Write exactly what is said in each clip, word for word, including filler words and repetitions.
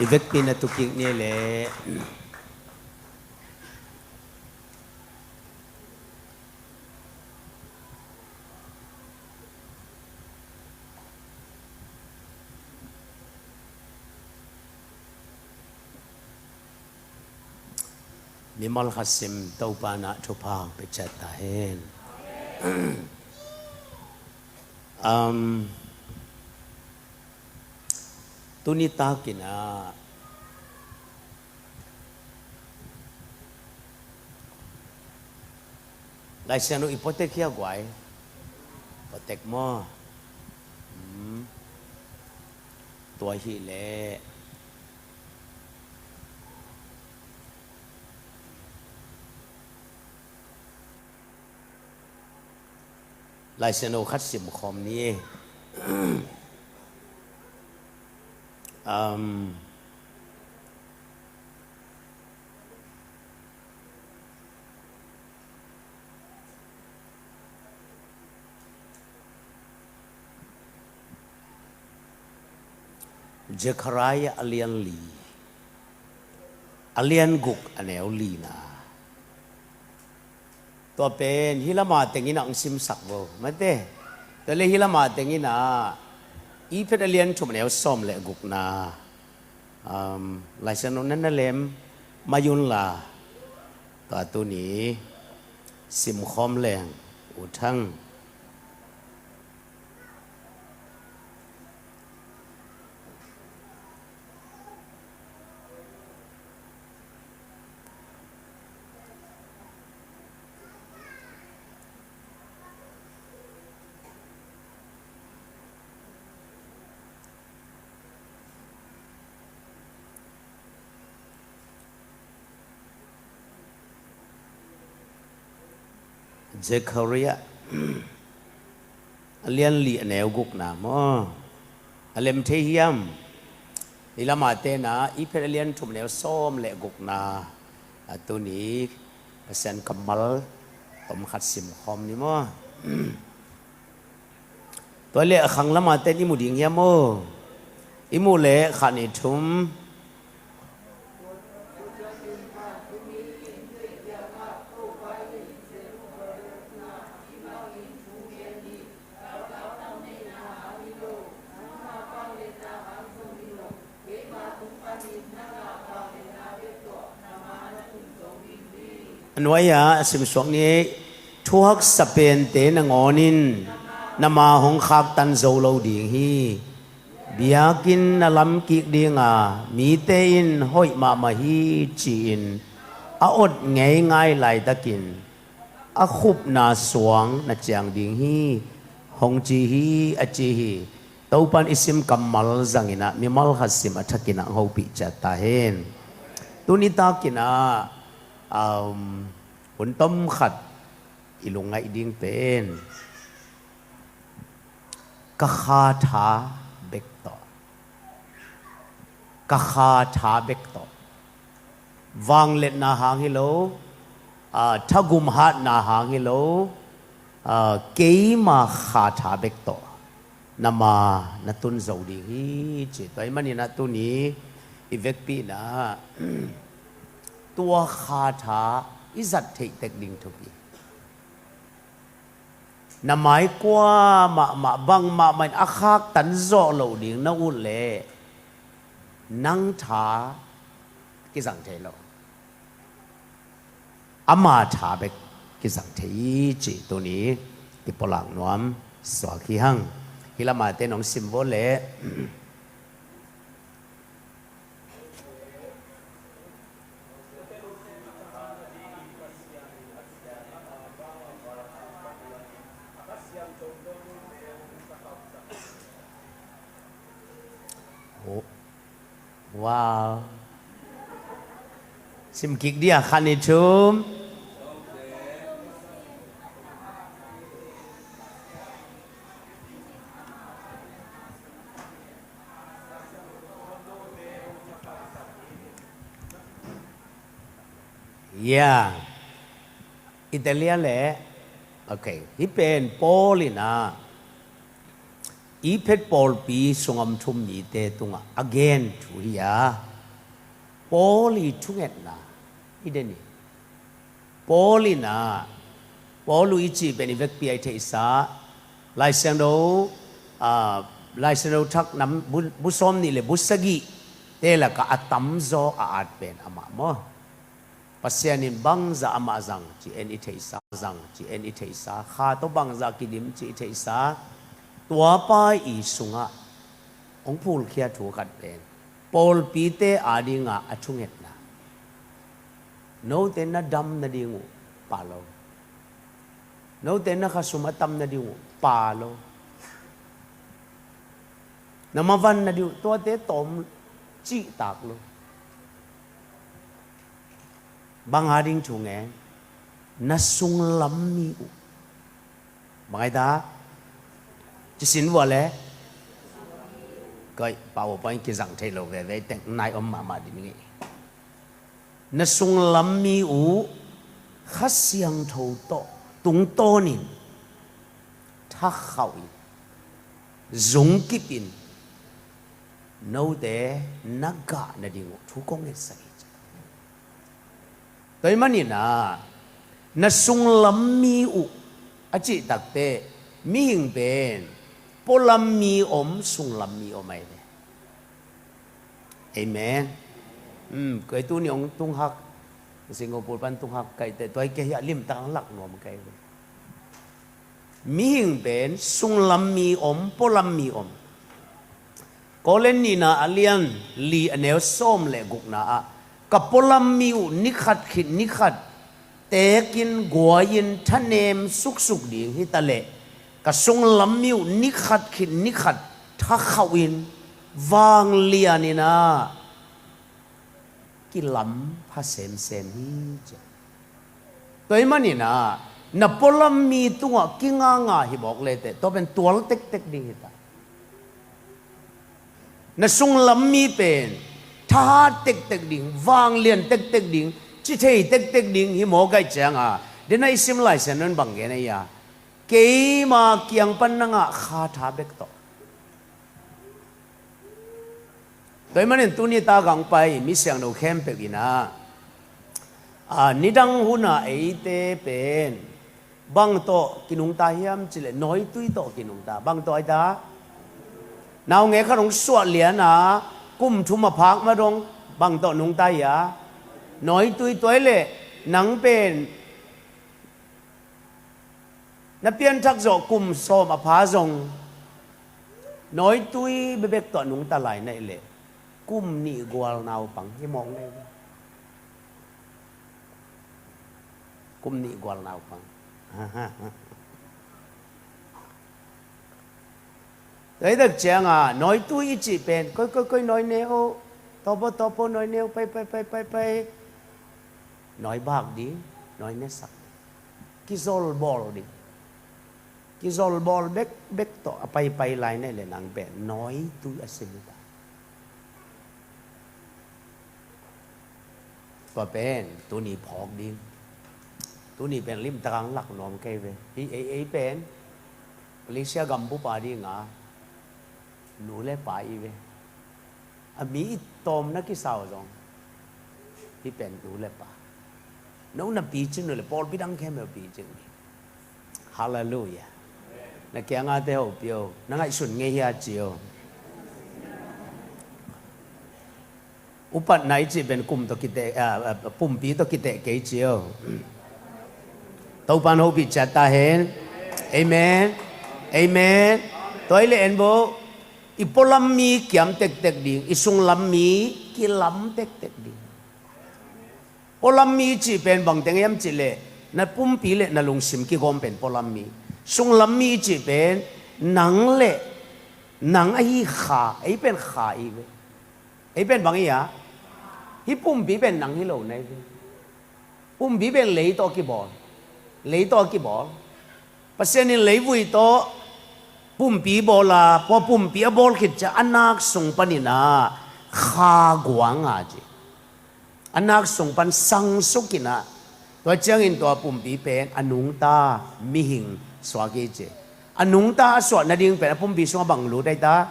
I vekpi na tukik ni le. Mimal khat sim Topa na thupha hong pia ciat ta hen. Um, tuni takin ah Laisiangtho i puatek hia guai? Puatek maw? Hmm. Tua hi leh Laisiangtho khat sim khawm ni. Um, Zekhariah a lian li, a lian guk a neu lina. Tua pen hih lama tengin ah hong simsak vo mate. Tua le hih lama tengin ah i phet a lian thum a neu sawm le gukna. Um, Laisiangtho na na lem mai un la. Tua tuni simkhawm leng U Thang. Zekhariah a lian li a neu gukna maw? A lem thei hiam? I lama tena i phet a lian thum a neu sawm le gukna. A tuni Pasian kammal tom khat simkhawm ni maw? Tua le a khang lama ten i mu ding hiam aw? I mu le khat ni thum. A nuai-ah a simsuak ni. Thuhaksa pente nangawn in nama hong khaktan zo lo ding hi. Biakinn na lam kik ding a, mite in hoih mahmah hi ci-in a ot ngeingai laitakin a khupna suang na ciang ding hi, hong ci hi, a ci hi. Topan i sim kammal zangin ah mimal khat sim a thakin ah hopih ciat ta hen. Tuni takin ah, um, hun tom khat i lungngaih ding pen ka kha tha bek tawh. Ka kha tha bek tawh. Vangliatna hang hi lo, ah, thagum hatna hang hi lo, ah, keima kha tha bek tawh nama na tun zo ding hi ci. Tua ahih manin ah tuni i vekpi in ah tua kha tha i zat theih tek ding thupi. Na mai kua mahmah, bang mahmah in a khaktan zawh loh ding na ut leh nang tha kizang thei lo. Ama tha bek kizang thei hi ci tuni i pulak nuam suak hi hang. Hih lamah te nong sim vo leh. Wow. Sim kik dia khan i thum. Yeah. Italia le. Okay. Hih pen Paul in ah Efesa pawlpi sungah om thu mite tungah a gen thu hi a, Paul i thungetna i den hi. Paul in a, Paul i cih pen i vekpi a i theihsa, Lai Siangtho, a, Lai Siangtho thak nam bu, bu sawm nih le bu sagih te lakah a tamzaw a at pen amah maw? Pasian in bangzah amah zang ci-in i theihsa, zang ci-in i theihsa, Kha tawh bangzah kidim ci i theihsa, tua pa i sungah hong phulkhia thu khat pen pawlpite adinga a thungetna. Note na dam nading uh pa lo. Note na khasum a tam nading uh pa lo. Na mavan nading uh tuate tawm cihtak lo. Bang ading thu ngen? Na sunglam mi uh. Bang ai ta? Ci sin vua le. Koi, pau pau in kizang thei lo veve teng nai om mahmah ding ngi. Na sunglam mi uh Kha Siangtho tawh tungtawnin thakhauh in, zungkip in, note na gah nading uh thu kong ngetsak hi ci. Tua ahih manin a, na sunglam mi uh a cih takteh mihing pen pualam mi om, sunglam mi om ahi ve. Amen. Um, kei tuni hong tunghak, Singapore pan tunghak kaite, tua hi kei hi a limtak lak nuam kei ve. Mihing pen sunglam mi om, pualam mi om. Korin nihna a lian li a neu sawm le gukna ah, ka pualam mi uh nikhat khit nikhat teekin guai-in thanem suksuk ding hi taleh, ka sunglam mi uh nikhat khit nikhat thakhauh in vanglian in a kilam pha semsem hi ci. Tua ahih manin a, na pualam mi tungah kinganga hi mawk leteh tua pen tual tektek ding hi ta. Na sunglam mi pen thahat tektek ding, vanglian tektek ding, cithei tektek ding hi mawk ahih cianga, den a i sim Lai Siangtho in bang gen ahi a, keima kiang pan na ngah Kha tha bek tawh. Tua ahih manin tuni tak a hong pai mi siangtho khempeuh in a, a, nidang hun a eite pen bang tawh kinungta hiam cih leh nawitui tawh kinungta. Bang tawh ahi ta? Naungek khat hong suah lian a kum thum a phak ma dong bang tawh nungta hi a, nawitui. Tua ahih leh nang pen na pianthak zawh kum sawm a pha zong nawitui bekbek tawh nungta lai na hih leh kum nih gual naupang hi mawk na hi. Kum nih gual naupang. Tua ahih tak cianga nawitui i cih pen koi koi koi nawi ne uh, tawpaw tawpaw nawi ne uh, pai pai pai pai pai, nawi bak ding, nawi nesak ding, kizolbawl ding. Kizolbawl bekbek tawh a paipai lai na hih leh nang pen nawitui a si hi ta. Tua pen tuni phawk ding. Tuni pen limtak ang lak nuam kei ve. Hih ei ei pen Malaysia gam bup a dinga nu le pa i ve. A mi i tawm na kisa uh zong hih pen nu le pa. No na picing uh leh pawlpi dang khempeuh picing uh hi. Halleluiah. Na kiangate hopih o, na ngaihsun ngei hia ci o. Upatna i cih pen kum tawh kiteh, a, a, pumpi tawh kiteh kei ci o. Topa'n hopih ciat ta hen. Amen. Amen. Tua ahih leh en bo, i pualam mi kiam tektek ding, i sunglam mi kilam tektek ding. Pualam mi i cih pen bang teng hiam cih leh na pumpi le na lungsim kigawm pen pualam mi. Sunglam mi i cih pen nang le nang ahi Kha, ei pen Kha i ve. Ei pen bang i a? Hih pumpi pen nang hi lo na hi ve. Pumpi pen lei tawh kibawl. Lei tawh kibawl. Pasian in leivui tawh pumpi bawl a, tua pumpi a bawl khit ciang a nak sung panin a Kha guang a ci. A nak sung pan sang suk in a, tua ciangin tua pumpi pen a nungta mihing suak hi ci. A nungta a suah nading pen a pumpi sungah bang lut ahi ta?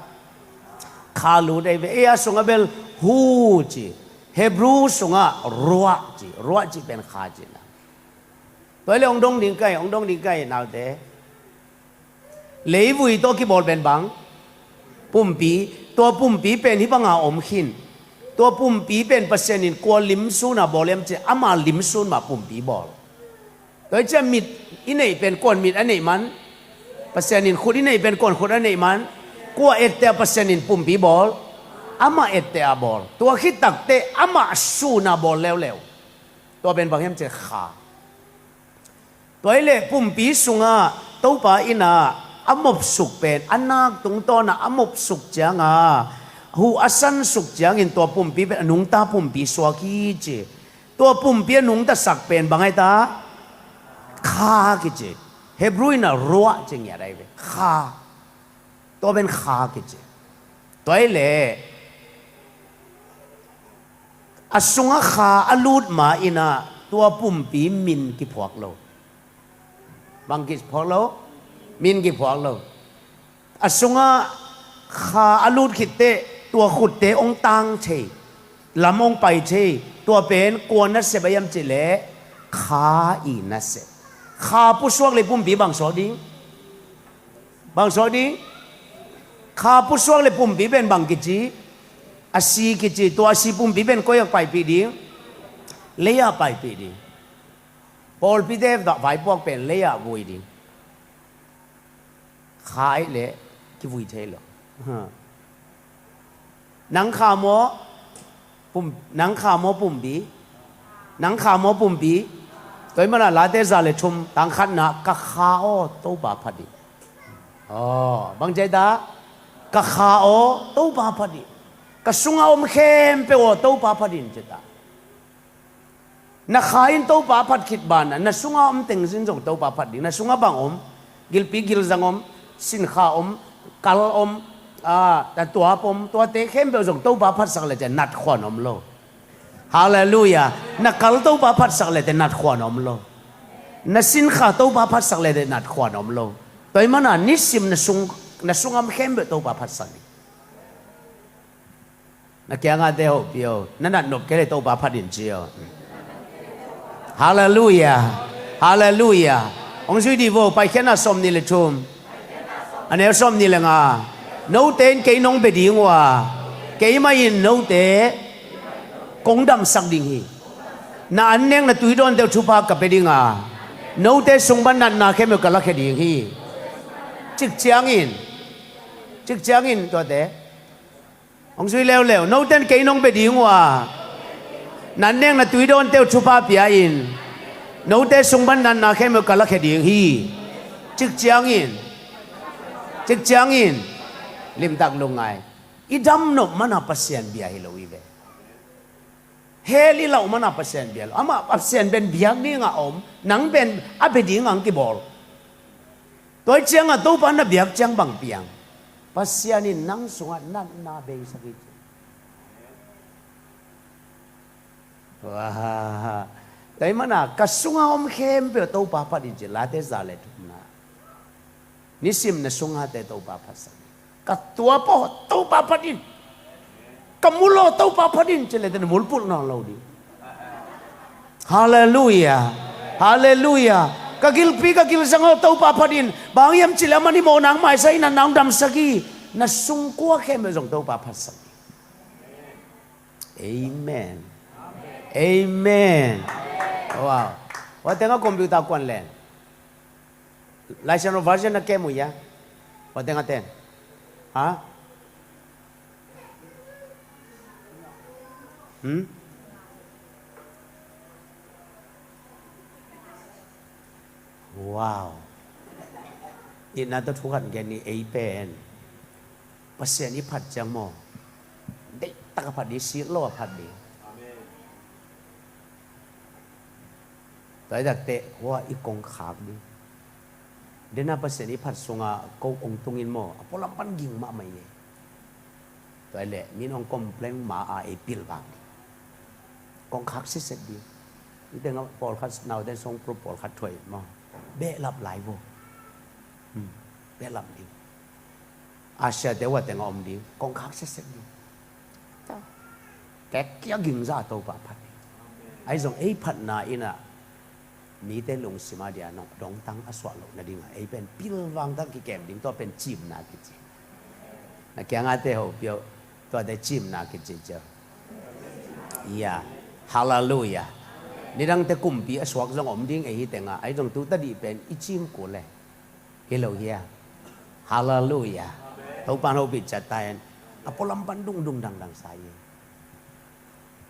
Kha lut ahi ve. Ei a sungah bel hu ci. Hebrew sungah ruah ci. Ruah ci pen kha ci na. Tua hi le hong dong ding kai, hong dong ding kai naute. Leivui tawh kibawl pen bang? Pumpi. Tua pumpi pen hih banga om khin. Tua pumpi pen Pasian in kua limsuna bawl hiam cih leh ama limsun mah pumpi bawl. Tua hi ciah mit i neih pen kuan mit a neih man? Pasian in. Khut i neih pen kuan khut a neih man? Kua etteh a Pasian in pumpi bawl? Amah etteh a bawl. Tua khit takteh amah suna bawl leuleu. Tua pen bang hiam cih leh kha. Tua hi leh pumpi sungah Topa in ah a mopsuk pen, a nak tungtawn ah a mopsuk ciangah hu a sansuk ciangin tua pumpi pen a nungta pumpi suak hi ci. Tua pumpi a nungtasak pen bang ahi ta? Kha kici. Hebrew in ah ruah ci ngiat ahi ve. Kha. Tua pen kha kici. Tua hi leh a sungah kha a lut ma in ah tua pumpi min kiphuak lo. Bang kiphuak lo? Min kiphuak lo. A sungah kha a lut khitteh tua khutte hong tang thei, lam hong pai thei. Tua pen kua nasep a hiam cih leh kha i nasep. Kha pusuak le pumpi bang suak ding? Bang suak ding? Kha pusuak le pumpi pen bang kici? A si kici. Tua a si pumpi pen koi ah paipih ding? Lei ah paipih ding. Pawlpite vaipuak pen lei ah vui ding. Kha ahih leh kivui thei lo. Nang kha maw? Pum, nang kha maw pumpi? Nang kha maw pumpi? Tua hi mana Late za le thum tang khatna, ka kha aw Topa phat in. Aw, bang ci ahi ta? Ka kha aw Topa phat in. Ka sungah om khempeuh aw Topa phat in ci ta. Na kha in Topa phat khit banah na sungah om teng zin zong Topa phat ding. Na sungah bang om? Gilpi gilzang om, sinkha om, kal om, a, tatuap om, tuate khempeuh zong Topa phatsak leh teh natkhuan om lo. Halleluiah. Na kal Topa phatsak leh teh natkhuan om lo. Na sinkha Topa phatsak leh teh natkhuan om lo. Tua hi mana nisim na sung, na sungah om khempeuh Topa phatsak ni. Na kiangahte hopih o. Na nat nop kei leh Topa phat in ci o. Halleluiah. Halleluiah. Hong zui dih vo, Paikhiatna sawmnih le thum, a neu sawmnih le nga. Note in kei nong bia ding uh a, keimah in note kong damsak ding hi. Na annek na tuidawnte uh thupha ka pia ding a, note sung pan natna khempeuh ka lakhia ding hi. Cik ciangin, cik ciangin tuate hong zui leuleu. Note in kei nong bia ding uh a, na annek na tuidawnte uh thupha pia in, note sung pan natna khempeuh ka lakhia ding hi. Cik ciangin, cik ciangin, limtak lungngai. I damnop mana Pasian bia hi lo hi ve. Hell i lauh mana Pasian bia lo. Amah Pasian pen biak dingah om, nang pen a bia dingah hong kibawl. Tua hi ciangah Topa na biak ciang bang piang? Pasian in nang sungah natna beisak hi ci. Wah. Tua hi mana ka sungah om khempeuh Topa phat in ci, Late za le thumna. Nisim na sungahte Topa phatsak. Ka tuap aw Topa phat in. Ka mul aw Topa phat in ci leh teh na mulpulh nawn lo ding. Halleluiah. Halleluiah. Ka gilpi ka gilzang aw Topa phat in. Bang hiam cih leh aman i mawhna hong maisak, i natna hong damsak hi. Na sungkua khempeuh zong Topa phatsak. Amen. Amen. Wow. Tua tengah computer kuan len. Lai Siangtho version na kem uh hia? Tua tengah ten. Ha? Hmm? Wow. Itna tawh thu khat gen ni, ei pen Pasian i phat ciang maw, deihtak a phat ding, sit lo a phat ding. Tua hi takteh hua i kongkhak ding. Dena Pasian i phat sungah ko ong tungin maw, a pualam pan ging mahmah i ngei. Tua hi leh min ong complain ma a ei pilvang ding. Kongkhak sitset ding. I tengah pawlkhat naute song pro pawlkhat thuai maw, behlap lai vo. Hmm. lam ding. Asia te uh a teng a om ding, kongkhak siasia ding. Tua. Kek kia gingza Topa phat ding. Ahi zong ei phatna in a mite lungsim a dia nong dongtang a suah loh nading a ei pen pilvang tang kikem ding, tua pen cimna kici. Na kiangah te ho pio, tuate cimna kici cia. Ya. Hallelujah. Nidangte kumpi a suak zong om ding ei hi tengah, ahi zong tu tadih pen i cim kul le. Hi lo hia? Hallelujah. Topan hopih ciat ta hen. A pualam pan dungdung dangdang sa hi.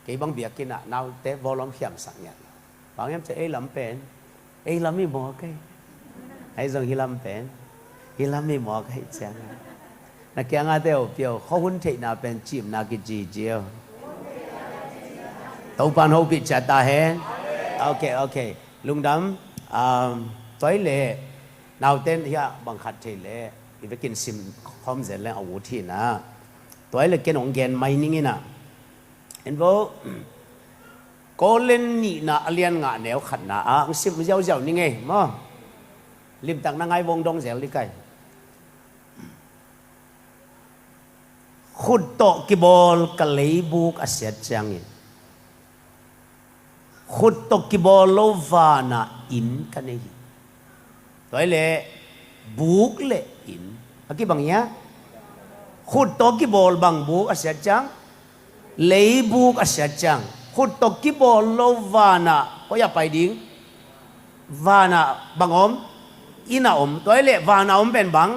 Kei bang biakinn ah naute bawlawm khiamsak ngiat lo. Bang hiam cia ei lam pen, ei lam hi mawk ei. Ahi zong hi lam pen, hi lam hi mawk ei ciang. Na kiangah te oh pio, khuahun theihna pen cimna kici cio. Topan hopih ciat ta hen. Ok, ok. Lungdam. Um, tua hi leh naute hiah bang khat thei leh i vekin sim khawm zel leng a ut hi na. Tua hi leh ken hong gen mai ning in a. En vo. Korin nihna a lian nga neu khatna ah hong sim ziauziau ning ei maw. Limtak na ngai vong dong zel dih kai. Khut tawh kibawl ka leibuk a siat ciangin, khut tawh kibawl lo vanah inn ka nei hi. Tua hi leh buk le inn a kibang hia? Khut tawh kibawl bang buk a siat ciang? Leibuk a siat ciang. Khut tawh kibawl lo vanah koi a pai ding? Vanah bang om? Inn a om. Tua hi leh vanah om pen bang?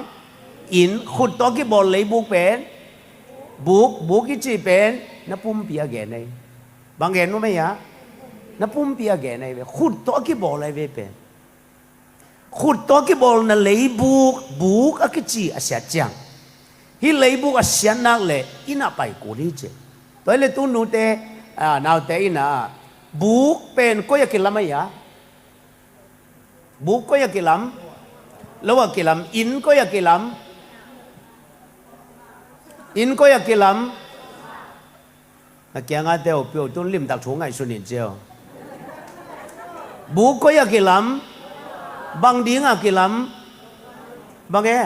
Inn. Khut tawh kibawl leibuk pen? Buk. Buk i cih pen na pumpi a gen ei. Bang gen nuam ei a? Na pumpi a gen ei ve. Khut tawh a kibawl ei ve pen. Khut tawh a kibawl na leibuk, buk a kici a siat ciang, hih leibuk a siat nak leh inn ah pai kul hi ci. Tua hi leh tu nute, ah, naute in a, buk pen koi a kilam ei a? Buk koi a kilam? Lo a kilam. Inn koi a kilam? Inn koi a kilam? Na kiangah te oh pio, tun limtak thu ngaihsun in cio. Buk koi a kilam? Bang ding a kilam? Bang e?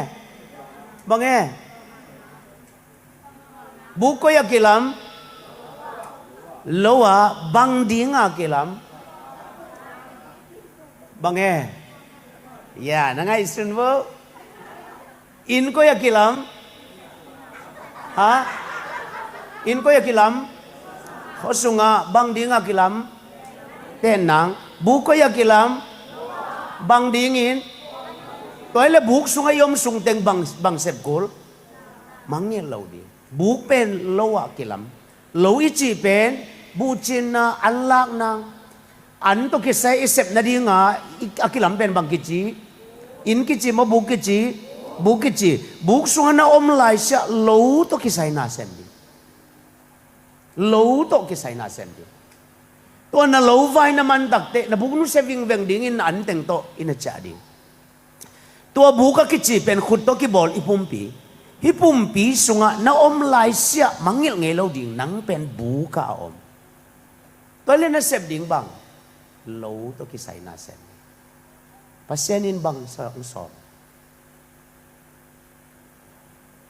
Bang e? Buk koi a kilam? Lo a. Bang ding a kilam? Bang e? Ya, na ngaihsun vo. Inn koi a kilam? Ha? Inn koi a kilam? Khua sungah. Bang ding a kilam? Ten nang. Buk koi a kilam? Bang dingin? Tua hi leh buk sungah i om sung teng bang, bang sep kul? Mangngilh lo ding. Buk pen lo ah kilam. Lo i cih pen buhcinna, an lakna, an tawh kisai i sep nading a, i, a kilam pen bang kici? Inn kici maw, buk kici? Buk kici. Buk sungah na om laisiah lo tawh kisai na sem ding. Lo tawh kisai na sem ding. Tua na lo vai na man takteh na buk nusia vingveng dingin na an teng tawh i na ciah ding. Tua buk a kici pen khut tawh kibawl i pumpi. Hih pumpi sungah na om laisiah mangngilh ngei lo ding, nang pen buk ah a om. Tua leh na sep ding bang? Lo tawh kisai na sem ding. Pasian in bang sa hong sawm?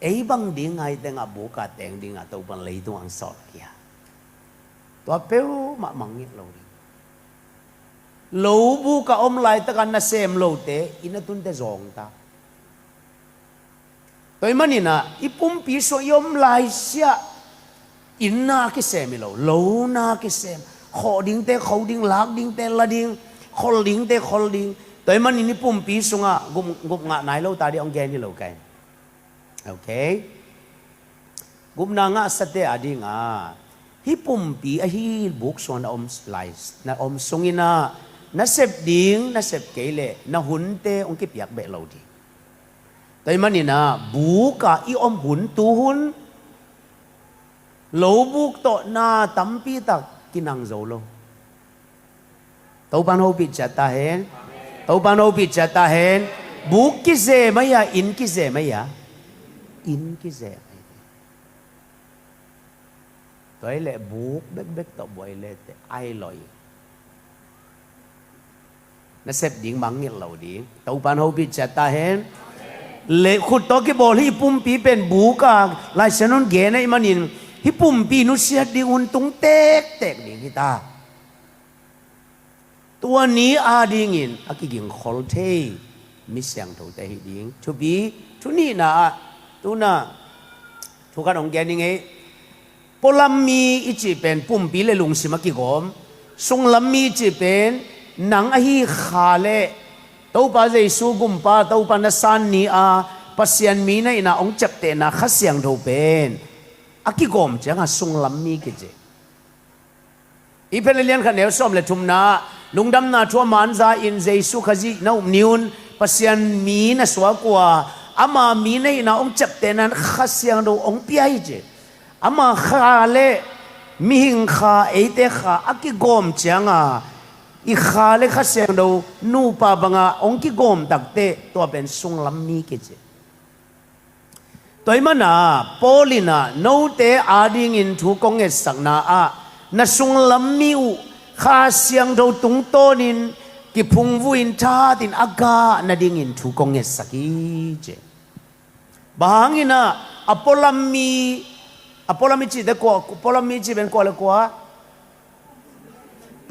Ei bang ding ngai tengah buk a teng ding a Topan leitung ang sawm kia. Tua peuhmah mangngilh lo ding. Lo buk a om laitak a na sem lote, inn a tunte zawng ta. Tua ahih manin a, i pumpi sungah i om laisiah inn na kisem hi lo, lo na kisem. Khawh dingte kho ding, lak dingte la ding, khol dingte khol ding. Tua ahih manin i pumpi sungah gup, gup ngah nai lo ta ding hong gen hi lo kai. Ok. Gupna ngahsate a ding a, hih pumpi ahi buk sungah na om lai, na om sungin a, na sep ding, na sep kei leh na hunte hong kipiak beh lo ding. Tua ahih manin a, buk a i om hun, tu hun, lo buk tawh na tampi tak kinang zo lo. Topan hopih ciat ta hen. Topan hopih ciat ta hen. Buk kize mai a, inn kize mai a? Inn kize mai. Tua hi leh buk bekbek tawh buai leh te ai loi. Na sep ding mangngilh lo ding. Topan hopih ciat ta hen. Le khut tawh kibawl hih pumpi pen buk a, Lai Siangtho in gen ahih manin hih pumpi nusiat ding hun tung tektek ding hi ta. Tua ni adingin a kigingkhol thei mi siangthote hi ding. Thupi, thu nihna ah, tu-in ah thu khat hong gen ning ei. Pualam mi i cih pen pumpi le lungsim a kigawm. Sunglam mi i cih pen nang ahi kha le Topa Jesu gumpa, Topa na san ni a Pasian mi na hihna hong ciaptehna Kha Siangtho pen a kigawm ciangin sunglam mi kici. Efesa lian khat neu sawm le thumna, lungdamna thu a man za-in Jesu Khazih na up ni un, Pasian mi na suak uh a, ama mi na hihna hong ciaptehna Kha Siangtho hong pia hi ci. Ama kha le mihing kha, eite kha a kigawm ciangin i kha le Kha Siangtho nupa bangin hong kigawm takteh tua pen sunglam mi kici. Tua ahih manin Paul in ah note adingin thu kong ngetsakna ah na sunglam mi uh Kha Siangtho tungtawnin kiphungvuh-in thahatin a gah nadingin thu kong ngetsak hi ci. Bang hangin ah a pualam mi, a pualam mi cihte kua, pualam mi cih pen kua le kua?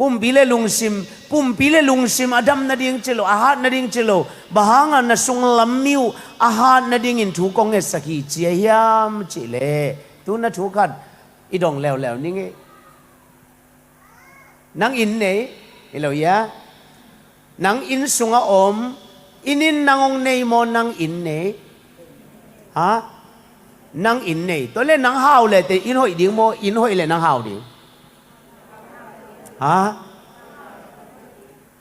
Pumpi le lungsim, pumpi le lungsim a dam nading ci lo, a hat nading ci lo. Bang hangin na sunglam mi uh a hat nadingin thu kong ngetsak hi ci a hiam cih leh, tu-in ah thu khat i dong leuleu ning ei. Nang inn nei, hi lo hia? Nang inn sungah om, inn in nang hong nei maw, nang inn nei? Ha? Nang inn nei. Tua leh nang hau leh teh inn hoih ding maw, inn hoih leh nang hau ding? Ha?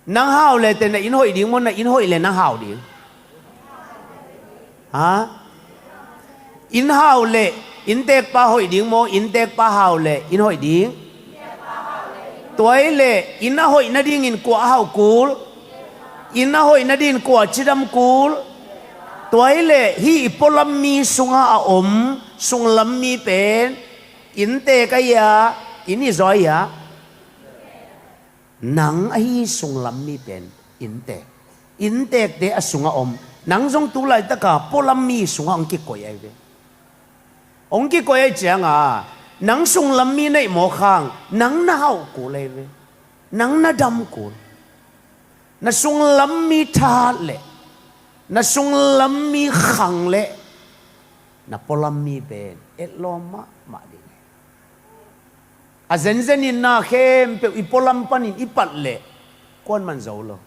Nang hau leh teh na inn hoih ding maw, na inn hoih leh nang hau ding? Ha? Inn hau leh inntekpa hoih ding maw, inntekpa hau leh inn hoih ding? Tua ahih leh inn a hoih nadingin kua a hauh kul? Inn a hoih nadingin kua cidam kul? Tua ahih leh hih i pualam mi sungah a om sunglam mi pen inntek ahi a, inn hi zaw ahi a? Nang ahi sunglam mi pen inntek. Inntekte a sungah om. Nang zong tu laitaka pualam mi sungah hong kikoih ahi ve. Hong kikoih ahih ciangin nang sunglam mi na hih mawk hang nang na hauh kul ahi ve. Nang na dam kul. Na sunglam mi thahat leh, na sunglam mi khang leh, na pualam mi pen etlawm mahmah ding. A zenzenin na khempeuh i pualam panin i pat leh kuaman zo lo.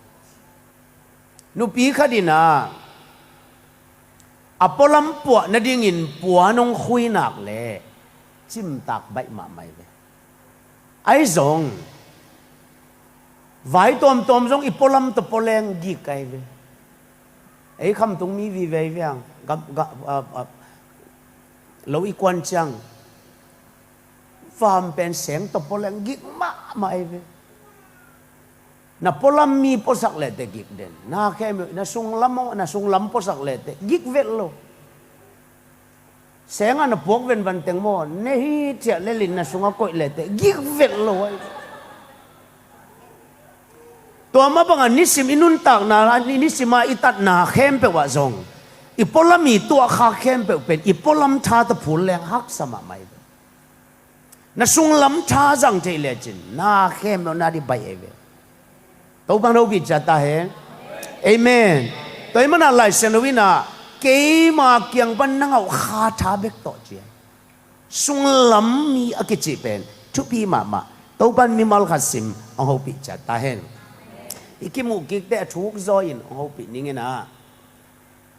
Nupi khat in ah a pualam puah nadingin puan hong khui nak leh cimtak baih mahmah hi ve. Ahi zong vai tuamtuam zong i pualam tawh pua leng gik ahi ve. Ei khamtung mi vive hi ve hang, gam, ga, a, a, lo i kuan ciang vam pen seng tawh pua leng gik mahmah ahi ve. Na pualam mi puasak leh teh gik den. Na khempeuh, na sunglam, na sunglam puasak leh teh gik vet lo. Seng ah na puak venvan teng maw, na hithiat lel in na sungah koih leh teh gik vet lo ahi. Tua mah bangin nisim i nuntakna, nisim a i tatna khempeuh ah zong i pualam mi tuahkhak khempeuh pen i pualam tha tawh phul leng haksa mahmah hi. Na sunglam tha zang thei lecin na khempeuh na ding baih ahi ve. Topa'n hopih ciat ta hen. Amen. Tua ahih manin Lai Siangtho in ah keima kiang pan nang hauh kha tha bek tawh ci a. Sunglam mi a kici pen thupi mahmah. Topa'n mimal khat sim hong hopih ciat ta hen. I kimuh kikte a thuk zaw in hong hopih ning in ah,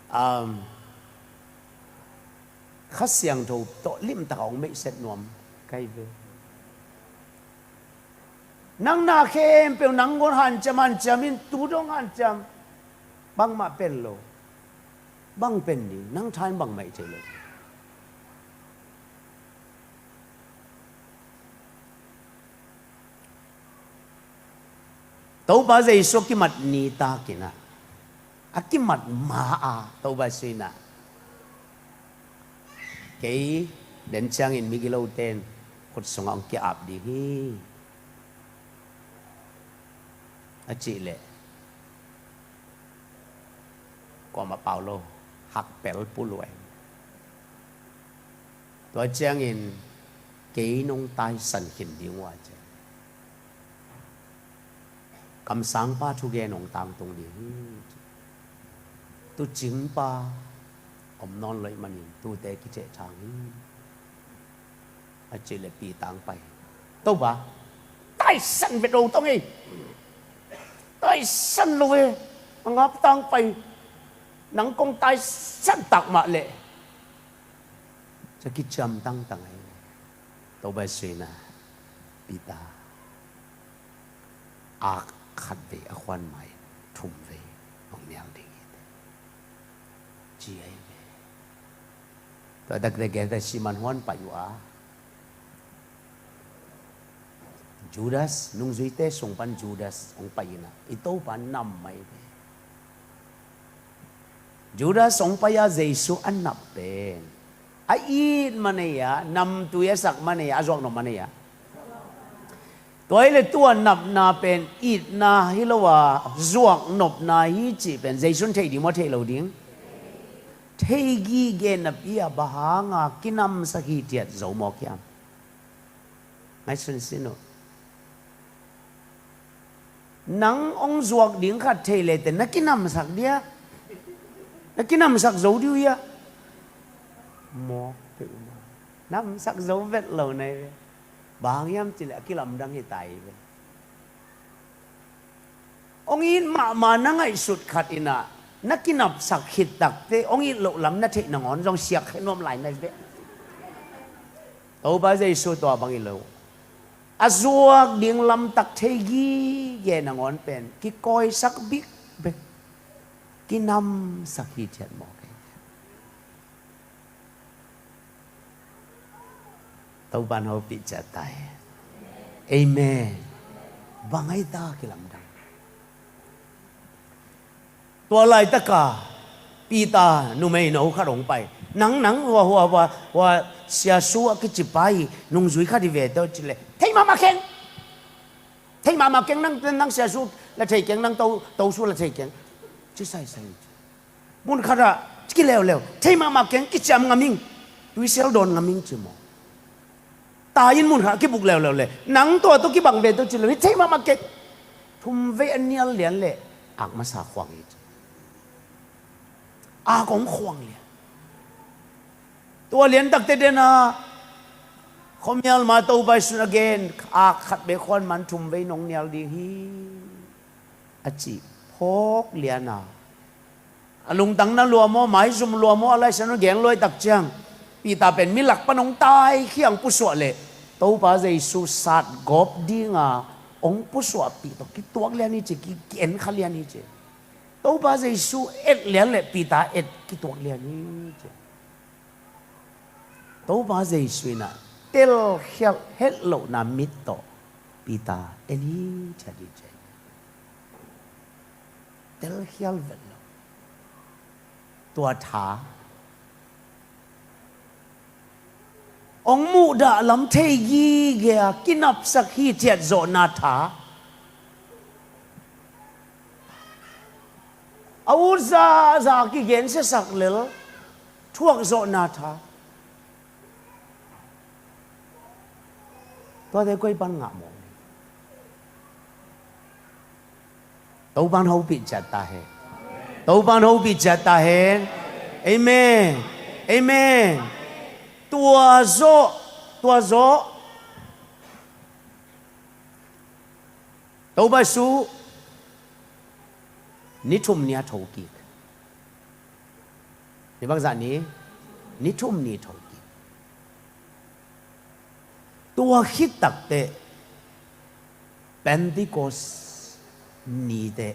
um, Kha Siangtho tawh limtak a hong meihset nuam ka hi ve. Nang na khempeuh nang guan hanciam hanciam in, tu dong hanciam, bangmah pen lo. Bang pen ding, nang tha in bangmah i thei lo. Topa Jesu a kimat ni takin ah, a kimat ma-a Topa Jesu in ah, kei den ciangin migilote in khut sungah hong ki-ap ding hi, a cih leh kuamah pau lo. hakpel puluai. Tua ciangin kei nong taisan khin ding uh a ciang, kamsangpa thugen hong tangtung ding hi. Tuucingpa om nawn lo ahih manin tuute kithehthang hi, a cih leh Peter hong pai. Topa, taisan vet lo tong ei. Taisan lo e. A ngap tang pai. Nang kong taisan tak mah leh, sa kiciam tangtang ei. Topa Jesu in ah, Peter, ak khat vei a khuan ma-in thum vei hong nial ding hi, ci ahi ve. Tua takte gentehna Simon hong pai uh a, Judas, nungzuite sung pan Judas hong pai in ah, i Topa nam mai ve. Judas hong pai a Jesu a nap pen a it ma nei a, namtui a sak ma nei a, a zuak nop ma nei a. Tua hi leh tua napna pen itna hi lo a, zuak nopna hi cih pen Jesu in thei ding maw, thei lo ding? Thei gige napi a, bang hanga kinamsak hithiat zo mawk hiam? Ngaihsun sin uh. Nang hong zuak ding khat thei leh teh na kinamsak dia? Na kinamsak zo ding uh hia? Mawk peuhmah. Namsak zo vet lo na hi ve. Bang hang hiam cih leh a kilamdang hi ta hi ve. Hong it mahmah na ngaihsut khat in ah, na kinamsak khit takteh hong it loh lam na theih nangawn zong siak khe nuam lai na hi ve. Topa Jesu tua bang hi lo. A zuak ding lamtak thei gige nangawn pen kikawisak bikbek, kinamsak hithiat mawk hi. Topa in hopih ciat ta hen. Amen. Bang ahi ta kilamdang. Tua laitaka Peter numeino khat hong pai. Nang, nang, hua, hua, hua, hua, Sia Su a kici pa hi, nungzui khat hi ve teh, ci leh, thei mahmah keng. Thei mahmah keng, nang, nang Sia Su la thei keng, nang To, To Su la thei keng, ci saisai. Mun khatah kileuleu, thei mahmah keng, kiciam ngam ing, tuisel dawn ngam ing, ci maw. Tai-in mun khatah kibuk leuleu leh, nang tua tawh kibang ve tawh ci leh, hih thei mahmah keng. Thum vei a nial lian leh, ak masa khuang hi, ci. Ak hong khuang lian. Tua lian takteh den a, khuamial ma Topa Jesu in a gen, ak khat vei khuan man thum vei nong nial ding hi, a cih phawk lian a. A lungtang na lua maw, maizum lua maw, a Lai Siangtho in gen lua i tak ciang, Peter pen milak pan hong taikhia hong pusuah leh, Topa Jesu satgawp dinga hong pusuahpih tawh kituak lian hi ci, ki, ki-en kha lian hi ci. Topa Jesu et lian leh Peter et kituak lian hi ci. Topa Jesu in ah telkhialh het lohna mit tawh Peter en hithiat hi ci. Telkhialh vet lo. Tua tha, hong muhdah lam thei gige a kinapsak hithiat zawhna tha, a ut zaza kigensiasak lel thuakzawhna tha, tuate koi pan ngah mawk? Topa in hopih ciat ta hen. Topa in hopih ciat ta hen. Amen. Amen. Tua zawh, tua zawh, Topa Jesu ni thum ni a thokik. Ni bangzah ni? Ni thum ni thokik. Tua khit takteh Pentecost ni teh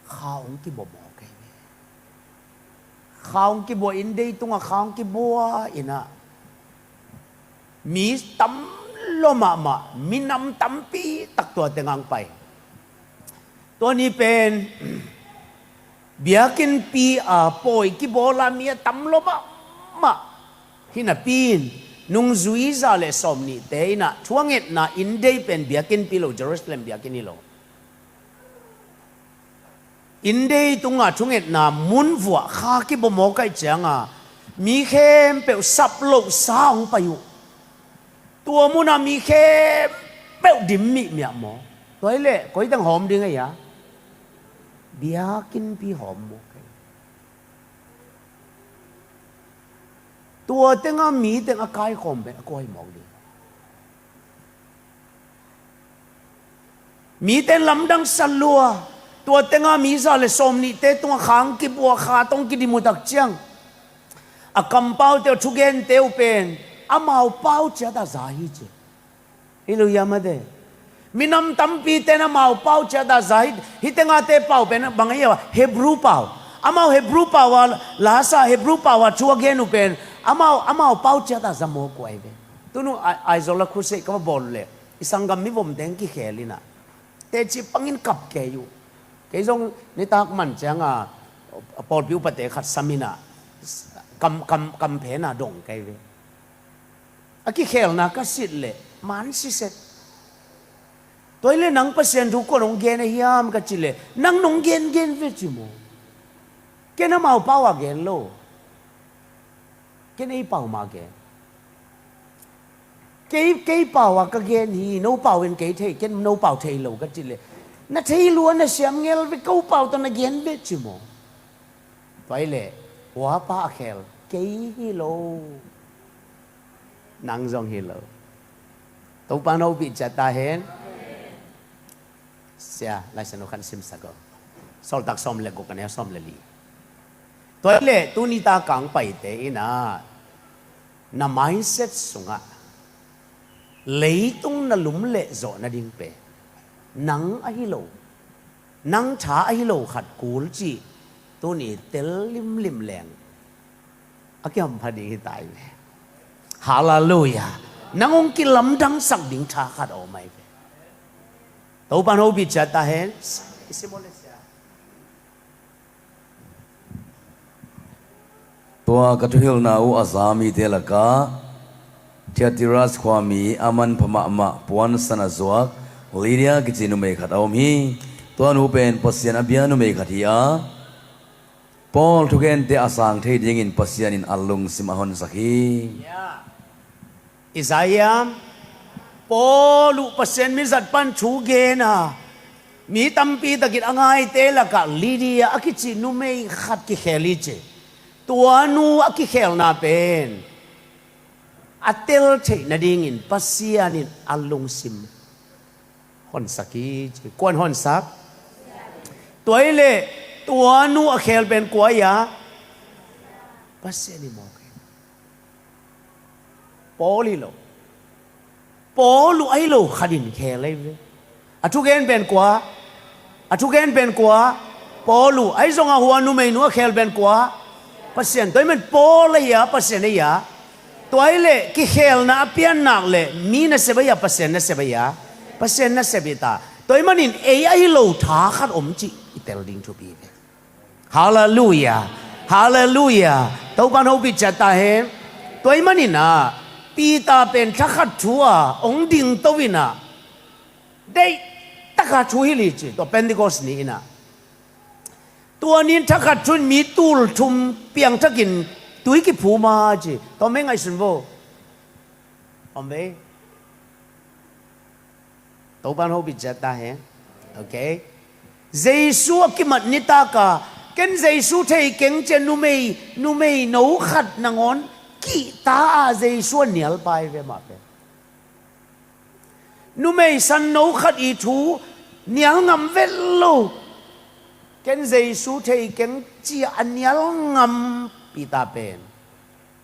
kha hong kibua mawk hi. Kha hong kibua, inndei tungah kha hong kibua in ah, mi tam lua mahmah, minam tampi tak tua tengah hong pai. Tua ni pen biakinnpi a pawi kibawl a mi a tam lua mahmah hi napi in, nungzui za le sawmnihte in ah thu a ngetna inndei pen biakinnpi lo, Jerusalem biakinn hi lo. India tungah thungetna mun vuah kha kibawm aw kaih cianga mi khempeuh sap loh sa hong pai uh. Tua munah mi khempeuh dim mihmiah maw? Tua hileh koi teng hawm ding a hia? Biakinnpi hawm maw kei? Tua tenga mi teng a kaikhawm pen a kua hi mawk ding? Mite in lamdang sa lua. Tua tenga mi za le sawm nihte tungah khang kibua kha tawng kidim uh tak ciang a kampaute uh thugente uh pen amau pau ciata za hi ci. Hi lo hiam a de? Minam tampite in amau pau ciata za hi. Hih tengate pau pen bang a hi a? Hebrew pau. Amau Hebrew pau a lasa, Hebrew pau a thu a gen uh pen amau, amau pau ciata za mawk uh ahi ve. Tunu Ai-, Aizawl a khusei ka va bawl uh leh i sanggam mi vom teng kikhel inah teci pangin kap kei uh. Kei zong nitak man cianga pawlpi upate khat saminah kam, kam, kam phena dong kei ve. A kikhelna ka sit leh man siset. Tua hileh nang Pasian thu kuan hong gen a hiam ka cih leh nang nong gengen ve ci maw? Ken amau pau a gen lo. Ken ei pau mah gen. Kei, kei pau a ka gen hi, no pau in kei thei, ken no pau thei lo ka cih leh na thei lua, na siam ngel ve, ko pau tawh na gen ve ci maw? Tua hileh uapa a khel kei hi lo. Nang zong hi lo. Topa in hopih ciat ta hen. Sia, Lai Siangtho khat simsak aw. Sawltak sawm le guk a neu sawm le li. Tua hileh tuni ta kang paite inah na mindset sungah leitung na lum leh zawh nading pen nang ahi lo, nang tha ahi lo khat kul cih tuni tel limlim leng a kihampha ding hi ta hi ve. Halleluiah. Nang hong kilamdangsak ding tha khat a om ahi ve. Topa in hopih ciat ta hen. Tua ka thuhilhna uh a za mite lakah Thiatira khuami a manpha mahmah puansan a zuak Lydia kici numei khat a om hi. Tua nu pen Pasian a bia numei khat hi a, Paul thugente a sang thei dingin Pasian in a lungsim a honsak hi. Isaiah, Paul uh Pasian mizat pan thu gen a, mi tampi takin a ngaite lakah Lydia a kici numei khat kikhel hi ci. Tua nu a kikhelna pen a tel theih nadingin Pasian in a lungsim honsak hi ci. Kuan honsak? Tua hileh tua nu a khel pen kua hi a? Pasian hi mawk hi. Paul hi lo. Paul uh ahi lo khat in khel ahi ve. A thugen pen kua? A thugen pen kua? Paul uh. Ahi zongah hua numeinu a khel pen kua? Pasian. Tua hi man Paul ahi a, Pasian ahi a. Tua hileh kikhelna a piannak le mi nasep ahi a, Pasian nasep ahi a. Pasian nasep hi ta. Tua hi manin ei ahi lo tha khat om cih i tel ding thupi ve. Halleluiah. Halleluiah. Topa in hopih ciat ta hen. Tua hi maninah Peter pen thakhat thu a hong dingto inah deih taka thu hilh hi ci. Tua Pentecost ni inah tua nin thakhat thu in mi tul thum piangthakin tui kiphum a ci. Tua mei ngaihsun vo. Om ve. Topa in hopih ciat ta hen. Ok. Jesu a kimat nitaka ken Jesu thei keng cia numei, numei no khat nangawn kihta a Jesu a nialpa hi ve mah pen. Numei san no khat i thu nial ngam vet lo. Ken Jesu thei keng cia a nial ngam Peter pen.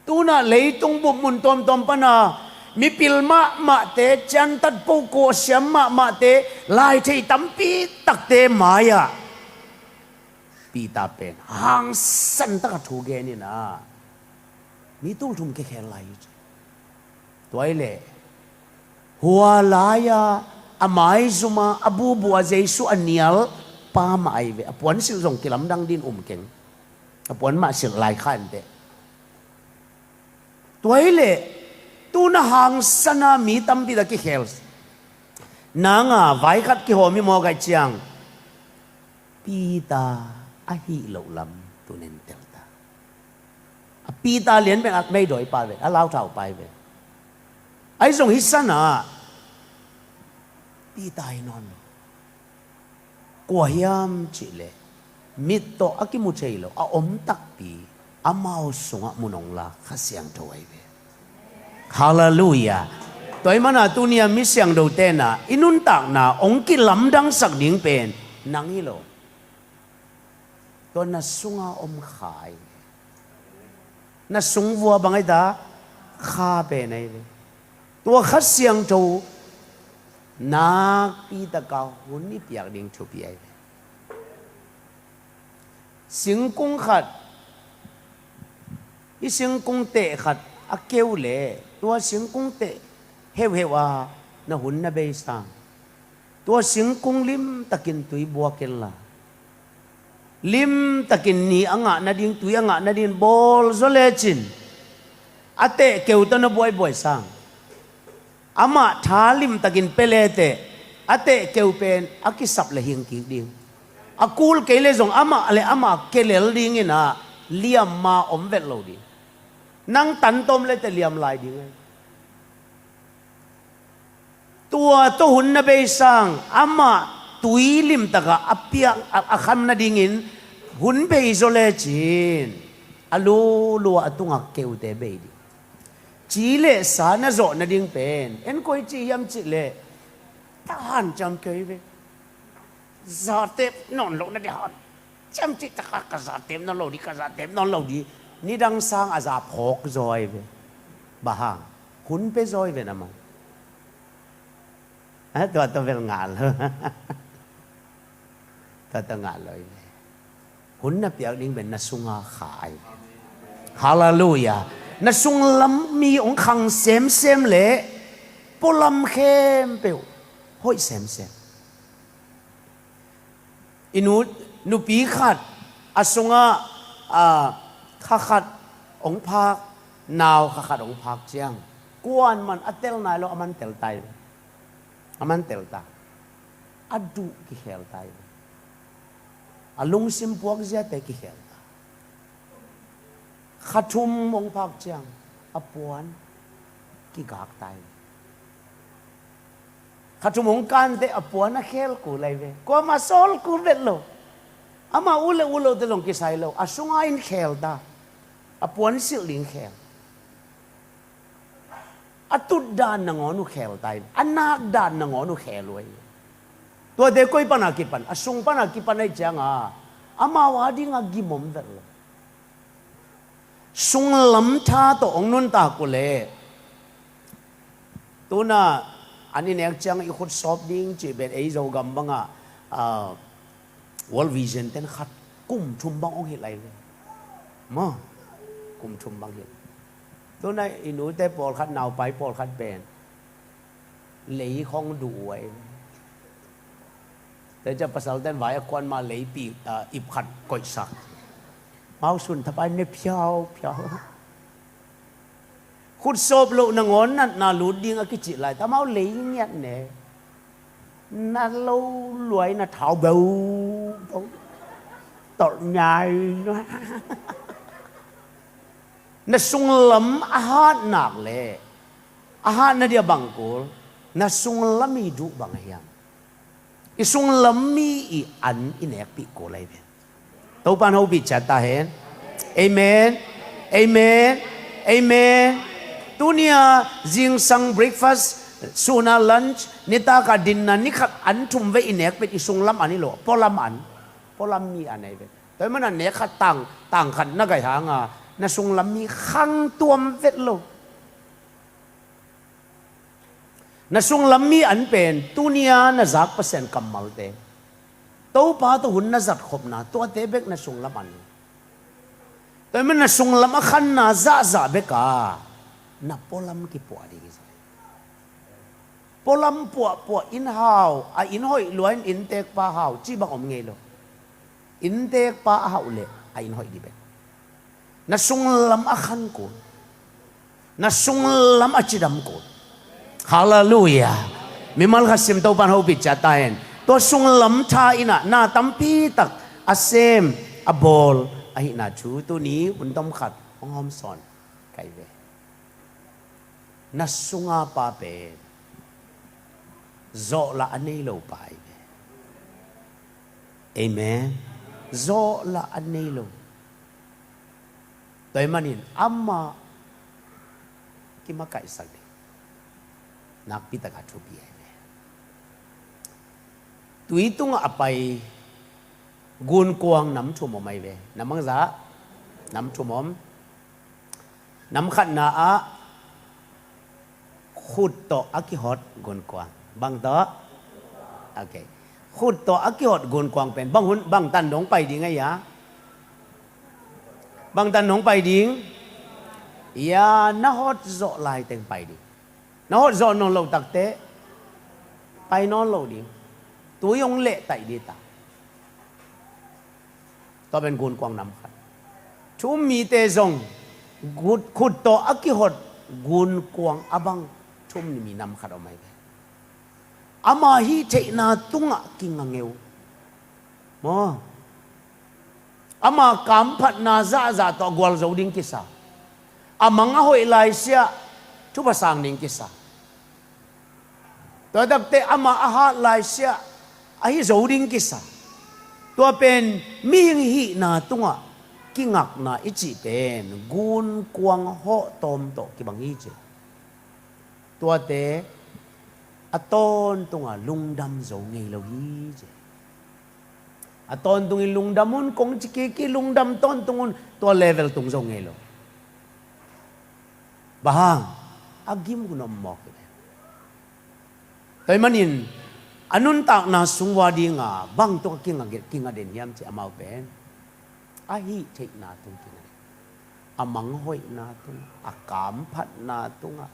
Tunah leitung bup mun tuamtuam pana mipil mahmahte, ciantat poh kawhsiam mahmahte, lai thei tampi takte mai-ah Peter pen hangsan taka thu gen inah mi tulthum kikhel lai hi ci. Tua hileh hua lai-a a maizuma a bubu a Jesu a nial pa mah ahi ve. A puan silh zong kilamdang din um keng. A puan mah silh lai kha inteh. Tua hileh tuna hangsana mi tampi ta kikhel. Nanga vai khat kihawm hi maw kaih ciang Peter ahih loh lam tunin telta. A Peter lian pen a meidawi pa ve, a lauthau pa ve. Ahi zong hih sanah Peter hi nawn lo. Kua hiam cihleh mit tawh a kimu thei lo a om takpi amau sungah mu nong la Kha Siangtho ahi ve. Halleluiah. Tua ahih mana tuni-a mi siangtho tenah i nuntakna hong kilamdangsak ding pen nang hi lo. Tua na sunga om Kha ahi ve. Na sung vua bang ahi ta? Kha pen ahi ve. Tua Kha Siangtho nakpi taka hun i piak ding thupi ahi ve. Singkung khat, i singkung teh khat a keu leh tua singkung teh heuheuh a na hun na bei sang. Tua singkung limtakin tui buak inla, limtakin ni a ngah nading, tui a ngah nading bawl zaw lecin a teh keu tawh na buaibuai sang. Amah tha limtakin pia leteh a teh keu pen a kisap le hing kik ding. A kul kei le zong amah le amah kelel dingin ah liamma om vet lo ding. Nang tan tawm leteh liam lai ding ahi. Tua tawh hun na bei sang, amah tui limtaka a piak a, a kham nadingin hun bei zaw lecin a lulua a tunga keute bei ding. Ci le sa na zawh nading pen en koi ci hiam cihleh, tahan ciam kei ve. Zatep nawn loh na dih han. Ciam cih taka ka zatep nawn lo dih, ka zatep nawn lo dih. Nidang sang a za phawk zaw ahi ve. Bang hang? Hun pia zaw ahi ve na maw. A tua tawh bel ngah lo. Tua tawh ngah lo ahi ve. Hun na piak ding pen na sunga Kha ahi ve. Halleluiah. Na sunglam mi hong khang semsem leh pualam khempeuh hoih semsem. I nu, nupi khat a sungah, a, kha khat hong phak, nau kha khat hong phak ciang, kuaman a tel nai lo, a man tel tai. A man tel ta. A duh kikhel tai. A lungsim puak ziate kikhel ta. Kha thum hong phak ciang a puan kigak tai. Kha thum hong kanteh a puan a khel kul ahi ve. Kuamah sawl kul vet lo. Amah ut le ut lote zong kisai lo. A sunga in khel ta. A puan silh ding khel. A tut dan nangawn uh khel tai. A nak dan nangawn uh khel uh ahi. Tuate koi pana kipan, a sung pana kipan ahi cianga amau a dinga gimom vet lo. Sunglam tha tawh hong nuntak uh leh, tuna an i nek ciang i khut sawp ding cih pen ei Zogam bangah, a, World Vision ten khat kum thum bang hong hilh lai ve. Maw, kum thum bang hilh. Tuna i nute pawlkhat, naupai pawlkhat pen lei khong duh uh ahi. Tua ciang pasal ten vai a kuan ma leipi, a, ip khat koihsak. Mau sun thapai ne phiau phiau. Khut sawp loh nangawn natna lut ding a kicih lai ta mau lei ngiat ne. Na lo luai na thau beu beu. Tolh nyai. Na sunglam a hat nak leh a hat na dia bang kul, na sunglam i duh bang hiam? I sunglam mi i an i nekpih kul ahi ve. Topan hopih ciat ta hen. Amen. Amen. Amen. Tunia zingsang breakfast, suna lunch, nitaka dinna, nikhat an thum vei i nekpih i sunglam an hi lo. Pualam an. Pualam mi an ahi ve. Tua hi mana nek khat tang, tang khat na gai hanga na sunglam mi khang tuam vet lo. Na sunglam mi an pen tunia na zak Pasian kammalte, Topa tawh hun na zatkhopna, tuate bek na sunglam an. Tua hi mana na sunglam a khanna zahzah beka na pualam kipuah ding hi. Pualam puahpuah inn hau, a inn hoih lua in inntekpa hau cih bang om ngei lo. Inntekpa a hauh leh a inn hoih dih bek. Na sunglam a khan kul. Na sunglam a cidam kul. Halleluiah. Mimal khat sim, Topan hopih ciat ta hen. Tua sunglam tha in ah na tampi tak a sem, a bawl ahihna thu tuni hun tom khat hong hawmsawn ka hi ve. Na sunga pa pen zawhlah a nei lo pa hi ve. Amen. Zawhlah a nei lo. Tua ahih manin amah kimakaihsak ding nakpi taka thupi ahi ve. Tui tungah a pai gunkuang nam thum om ahi ve. Nam bangzah? Nam thum om. Nam khatna ah khut tawh a kihot gunkuang. Bang tawh? Okay. Khut tawh a kihot gunkuang pen bang hun, bang tan dong pai ding ahi a? Bang tan dong pai ding? Ya, na hot zawh laiteng pai ding. Na hot zawh nawn loh takteh pai nawn lo ding. Tui hong lehtaih ding ta. Tua pen gunkuang nam khat. Thu-um mite zong khut, khut tawh a kihot gunkuang a bang thu-um mi nam khat om ahi ve. Ama hih theihna tungah kingangeu. Maw? Ama kamphatna zahzah tawh a gualzo ding kisa. A mang a hoih laisiah thupha sang ding kisa. Tua takteh ama a hat laisiah a hi zo ding kisa. Tua pen mihing hihna tungah kingakna i cih pen gunkuang hawhtawm tawh kibang hi ci. Tuate a tawntungah lungdam zo ngei lo hi ci. A tawntungin lungdam un kong ci kik hi, lungdam tawntung un, tua level tung zo ngei lo. Bang hang? A gim hun om mawk hi ve. Tua ahih manin a nuntakna sung uh a dinga bang tungah kinga, kinga den hiam ci, amau pen a hih theihna tung kinga den. A manghoihna tungah, a kamphatna tungah,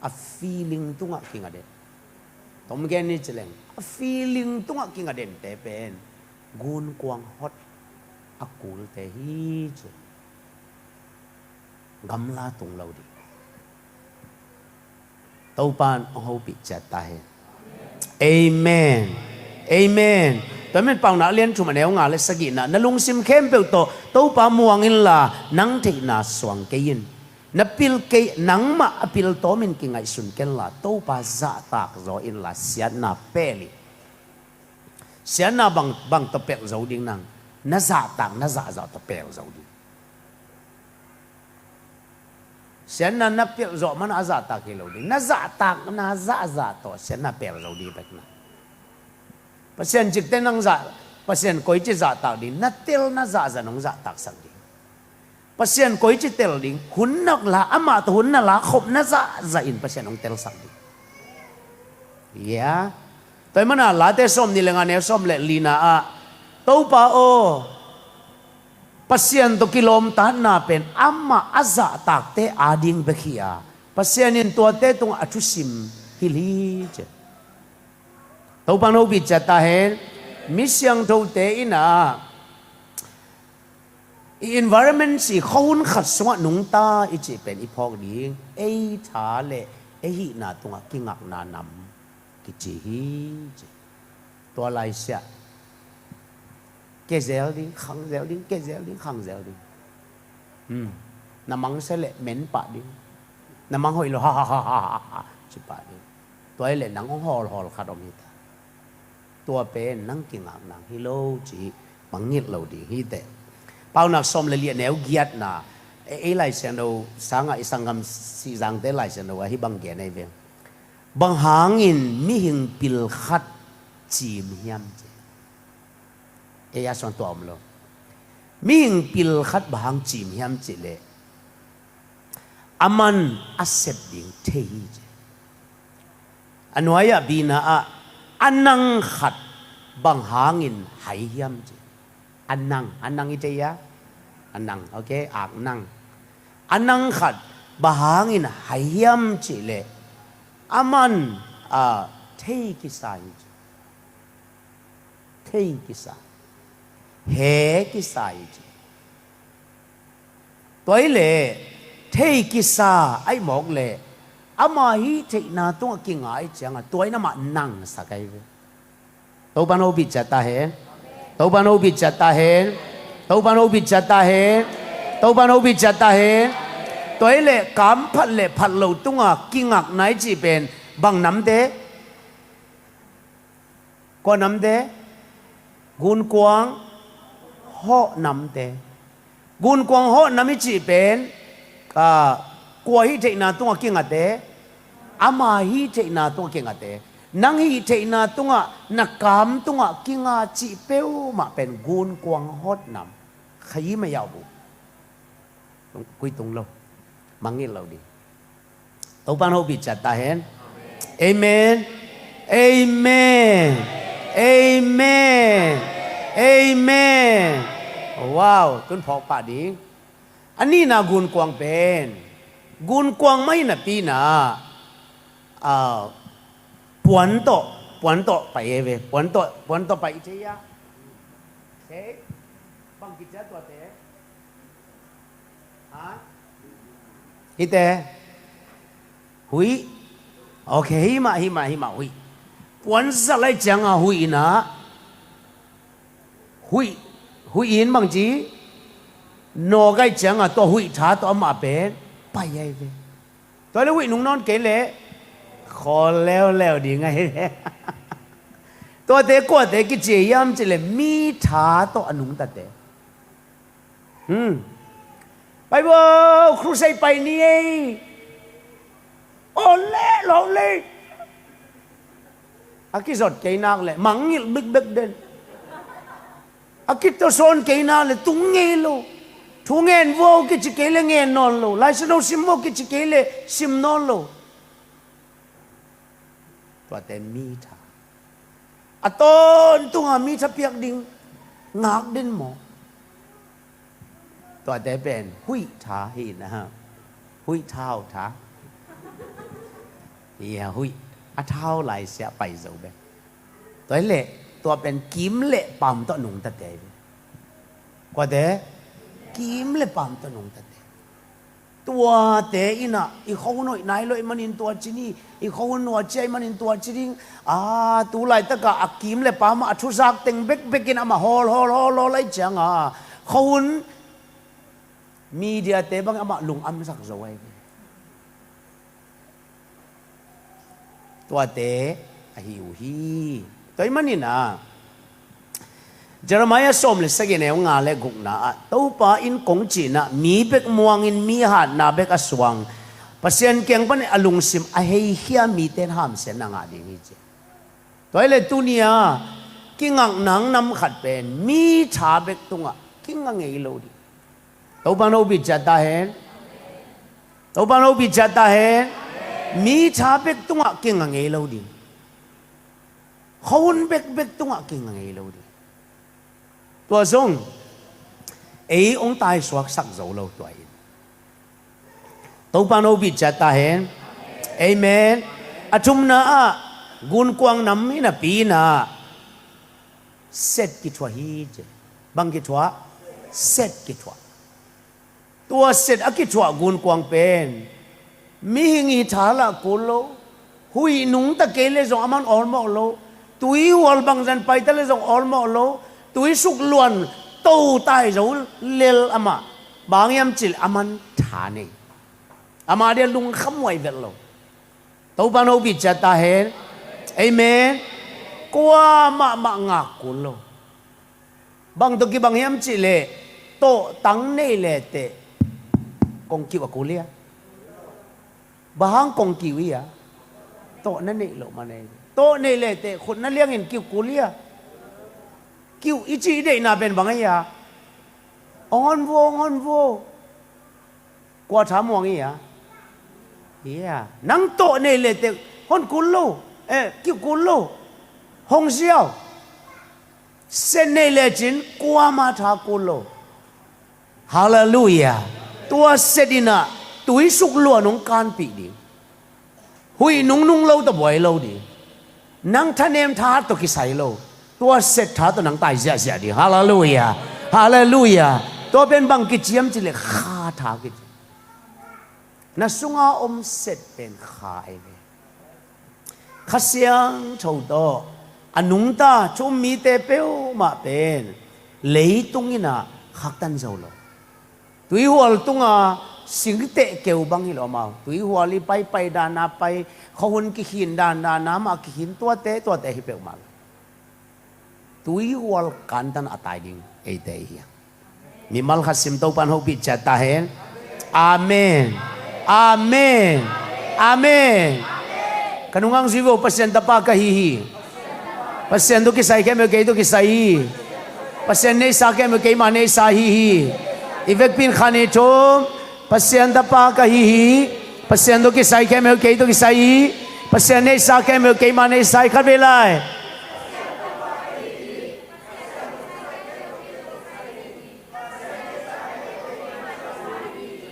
a feeling tungah kinga den. Tom gen ni ci leng, a feeling tungah kinga dente pen gunkuang hot a kulte hi ci. Gamla tung lo ding. Topa in hong hopih ciat ta hen. Amen. Amen. Tua men Paunak lian thum a neu nga le sagihna, na lungsim khempeuh tawh Topa muang inla nang theihna suang kei in. Na pil kei, nangmah a pil tawmin kingaihsun kenla Topa zahtak zaw inla siatna pel in. Siatna bang, bang tawh pelh zo ding nang? Na zahtak na zahzah tawh pelh zo ding. Siatna na pelh zawh mana a zahtak hi lo ding. Na zahtak na zahzah tawh siatna pelh zo ding bek na. Pasian cikte nang zah, Pasian koici zahtak ding? Na tel na zahzah nong zahtaksak ding. Pasian koici tel ding? Hun na la, amah tawh hun na la khop na zahzah in Pasian hong telsak ding. Ya. Tua ahih mana Late sawm nih le nga neu sawm le lina ah, Topa aw, Pasian tawh kilawmtatna pen amah a zahtakte ading bek hi a, Pasian in tuate tungah a thusim hilh hi ci. Topa in hong hopih ciat ta hen. Mi siangthote in ah i environment ci, khuahun khat sungah nungta i cih pen i phawk ding. Ei tha le ei hihna tungah kingakna nam kici hi ci. Tua laisiah kia zel ding, khang zel ding, kia zel ding, khang zel ding. Hmm. Na mangsia leh men pah ding. Na mang hoih lo, ha ha ha ha ha, ci pah ding. Tua hi leh nang hong hawlhawl khat om hi ta. Tua pen nang kingakna hi lo cih mangngilh lo ding hi teh. Paunak sawm le li a neu giatna, e, ei Lai Siangtho sangah i sanggam Sihzangte Lai Siangtho ah hih bang gen ahi ve. Bang hangin mihing pil khat cim hiam ci. Ei a suang tua om lo. Mihing pil khat bang hang cim hiam cih leh, a man a sep ding thei hi ci. A nuai-ah bina ah, a nang khat bang hangin hai hiam ci. A nang, a nang i thei a? A nang, okay, ak nang. A nang khat bang hangin hai hiam cih leh, a man, ah, thei kisa hi ci. Thei kisa. He kisa hi ci. Tua hi leh thei kisa ahih mawk leh ama hih theihna tungah kinga ahih ciangah tua in amah nangsak ahi ve. Topa'n hopih ciat ta hen. Topa'n hopih ciat ta hen. Topa'n hopih ciat ta hen. Topa'n hopih ciat ta hen. Tua hileh kamphat le phat lo tunga kingakna i cih pen bang namte? Kua namte? Gunkuang hawh namte. Gunkuang hawh nam i cih pen, ah, kua hih theihna tungah kingate? Ama hih theihna tungah kingate. Nang hih theihna tungah na kam tungah kinga cih peuhmah pen gunkuang hawh nam. Khayi ma yau bu. Kui tung lo. Mangngilh lo ding. Topa'n hopih ciat ta hen. Amen. Amen. Amen. Amen. Wow, tun phawk pah ding. A nihna gunkuang pen, gunkuang mah hi napi-in ah, puan tawh, puan tawh pai ei ve. Puan tawh, puan tawh pai i thei a. Thei. Bang kici a tuate? Ha? Hihte. Huih. Ok, hih mah, hih mah, hih mah, huih. Puan zat lai cianga huih in ah. Huih, huih in bangci. Nawk ai cianga tua huih tha tawh amah pen pai ai ve. Tua leh huih nung nawn kei leh khawl leuleu ding ai ve. Tuate kuate kici hiam cih leh mi tha tawh a nungtate. Hmm. Pai bo, crusade pai ni ei. Aw leh, lo leh. A kizot kei nak leh mangngilh bekbek den. A kitawsawn kei nak leh tung ngei lo. Thu ngen vo kici kei leh ngen nawn lo. Lai Siangtho sim vo kici kei leh sim nawn lo. Tuate mi tha. A tawntunga mi tha piak ding ngak den maw? Tuate pen huih tha hi na. Huih tha, hau tha. Hi a, huih. A tha lai sia pai zo bek. Tua hileh tua pen kim le paam tawh nungtate hi. Kuate? Kim le paam tawh nungtate. Tuate in ah i khuahun hoih nai lo ahih manin tua ci ni, i khuahun nuacia ahih manin tua ci ding. A, tu laitakah a kim le paam ah a thuzak teng bekbek in amah hawl, hawl, hawl, hawl ai cianga khuahun mediate bang amah lungam sak zo ai. Tuate ahi uh hi. Tua ahih manin ah Jeremiah sawm le sagih, neu nga le gukna ah, Topa in kong cihna mi bek muangin mi hatna bek a suang, Pasian kiang panin a lungsim a heikhia mite in hamsiatna ngah ding hi ci. Tua hileh tuni-a kingakna nam khat pen mi tha bek tungah kinga ngei lo ding. Topa'n hopih ciat ta hen. Topa'n hopih ciat ta hen. Mi tha bek tungah kinga ngei lo ding. Khuahun bekbek tungah kinga ngei lo ding. Tua zong ei hong taisuaksak zo lo tua in. Topa'n hopih ciat ta hen. Amen. A thumna ah gunkuang nam hi napi-in ah set kithuah hi ci. Bang kithuah? Set kithuah. Tua set a kithuah gunkuang pen mihing i tha lah kul lo. Huih nungta kei leh zong aman awlmawh lo. Tui hual bangzah pai ta leh zong awlmawh lo. Tui sukluan to tai zo lel amah. Bang hiam cih leh aman tha nei. Amah dia lungkham huai vet lo. Topa'n hopih ciat ta hen. Amen. Kuamah mah ngak kul lo. Bang tawh kibang hiam cih leh tawhtang nei leteh kong kiuh a kul hia? Bang hang kong kiuh hia? Tawh na neih loh man ei. Tawh nei leteh khut na liangin kiuh kul hia? Kiuh i cih i deihna pen bang hia? Hong hon vo, hong hon vo. Kua tha muang hia? Hia. Nang tawh nei leteh hon kul lo. Eh, kiuh kul lo. Hong ziau. Set nei lecin kuamah tha kul lo. Halleluiah. Tua set in ah tui sukluan hong kanpih ding. Huih nungnung lo tawh buai lo ding. Nang thanem tha tawh kisai lo. Tua set tha tawh nang tai ziahziah ding. Halleluiah. Halleluiah. Tua pen bang kici hiam cih leh kha tha kici. Na sunga om set pen kha ei ve. Kha Siangtho tawh A nungta thu um mite peuhmah pen leitung in ah khaktan zo lo. Tuihual tunga singteh keu bang hi lo amau. Tuihual i paipai dana pai, khuahun kikhin dana amah kikhin tuate, tuate hi peuhmah lo. Tuihual kantan a tai ding eite i hi a. Mimal khat sim Topan hopih ciat ta hen. Amen. Amen. Amen. Ka nungang zui vo, Pasian tapa ka hi hi. Pasian tawh kisai khempeuh kei tawh kisai hi. Pasian neihsa khempeuh keima neihsa hi hi. I vekpi in khan i thum. Pasian tapa ka hi hi. Pasian tawh kisai khempeuh kei tawh kisai hi. Pasian neihsa khempeuh keima neihsa hi. Khat vei lai.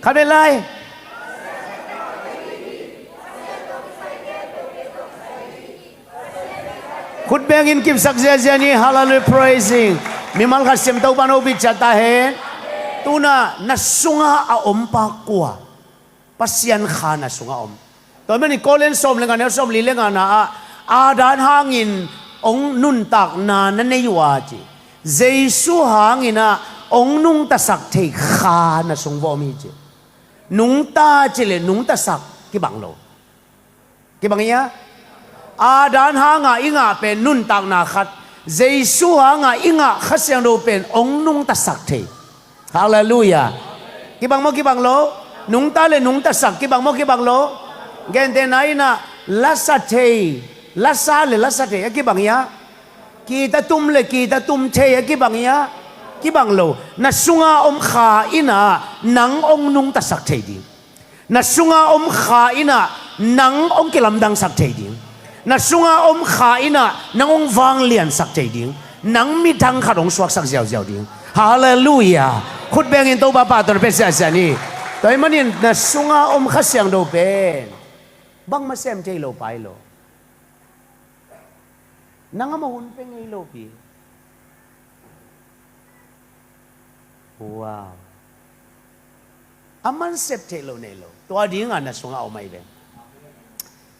Khat vei lai. Khut bengin kipsak ziazia ni, hallelujah, praising. Mimal khat sim Topan hopih ciat ta hen. Tuna na sunga a om pa kua? Pasian Kha na sungah om. Tua ahih manin Korin sawm le nga, neu sawm li le nga na ah, Adam hangin hong nuntakna na nei uh a ci. Jesu hangin ah hong nungtasak thei Kha na sung va om hi ci. Nungta ci le nungtasak kibang lo. Kibang hi a? Adam hanga i ngah pen nuntakna khat, Jesu hanga i ngah Kha Siangtho pen hong nungtasak thei. Hallelujah. Kibang maw, kibang lo? Nungta le nungtasak kibang maw, kibang lo? Gentehna in ah, lasa thei, lasa le lasa thei a kibang hi a? Kita tum le kita tum thei a kibang hi a? Kibang lo. Na sunga om Kha in ah nang hong nungtasak thei ding. Na sunga om Kha in ah nang hong kilamdangsak thei ding. Na sunga om Kha in ah nang hong vangliansak thei ding. Nang midang khat hong suaksak ziauziau ding. Hallelujah. Khut bengin Topa pahtawi pia ziahziah ni. Tua ahih manin na sunga om Kha Siangtho pen bangmah sem thei lo pai lo. Nang amah hun pia ngei lo pi. Wow. Aman sep theih loh nei lo. Tua dinga na sunga om ahi ve.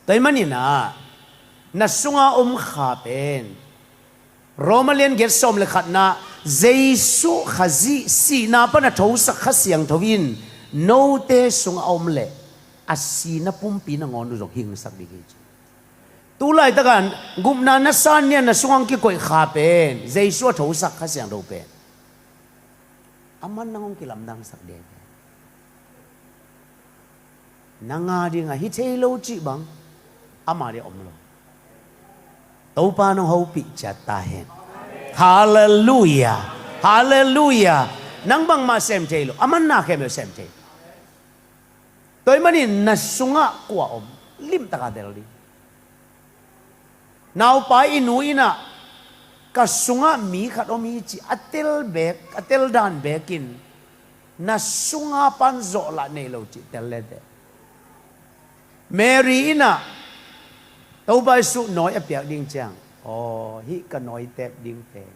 Tua ahih manin ah, na sunga om Kha pen Roma lian giat sawm le khatna, Jesu Khazih sihna pan a thosak Kha Siangtho in note sunga om leh a sihna pumpi nangawn uh zong hingsak ding hi ci. Tu laitaka gupna na san ni a na sungah kikoih Kha pen, Jesu a thosak Kha Siangtho pen, aman nang hong kilamdangsak ding. Nang a dinga hi thei lo cih bang ama ding om lo. Topa nong hopih ciat ta hen. Halleluiah. Halleluiah. Nang bangmah sem thei lo, aman na khempeuh sem thei. Tua ahih manin na sungah kua om, limtaka tel ding. Naupa, i nu in ah ka sungah mi khat om hi ci a tel beek, a tel dan beek in, na sunga pan zawhlah nei lo cih tel leteh. Mary in ah Topa Jesu nawi a piak ding ciang, aw, hih ka nawi teep ding pen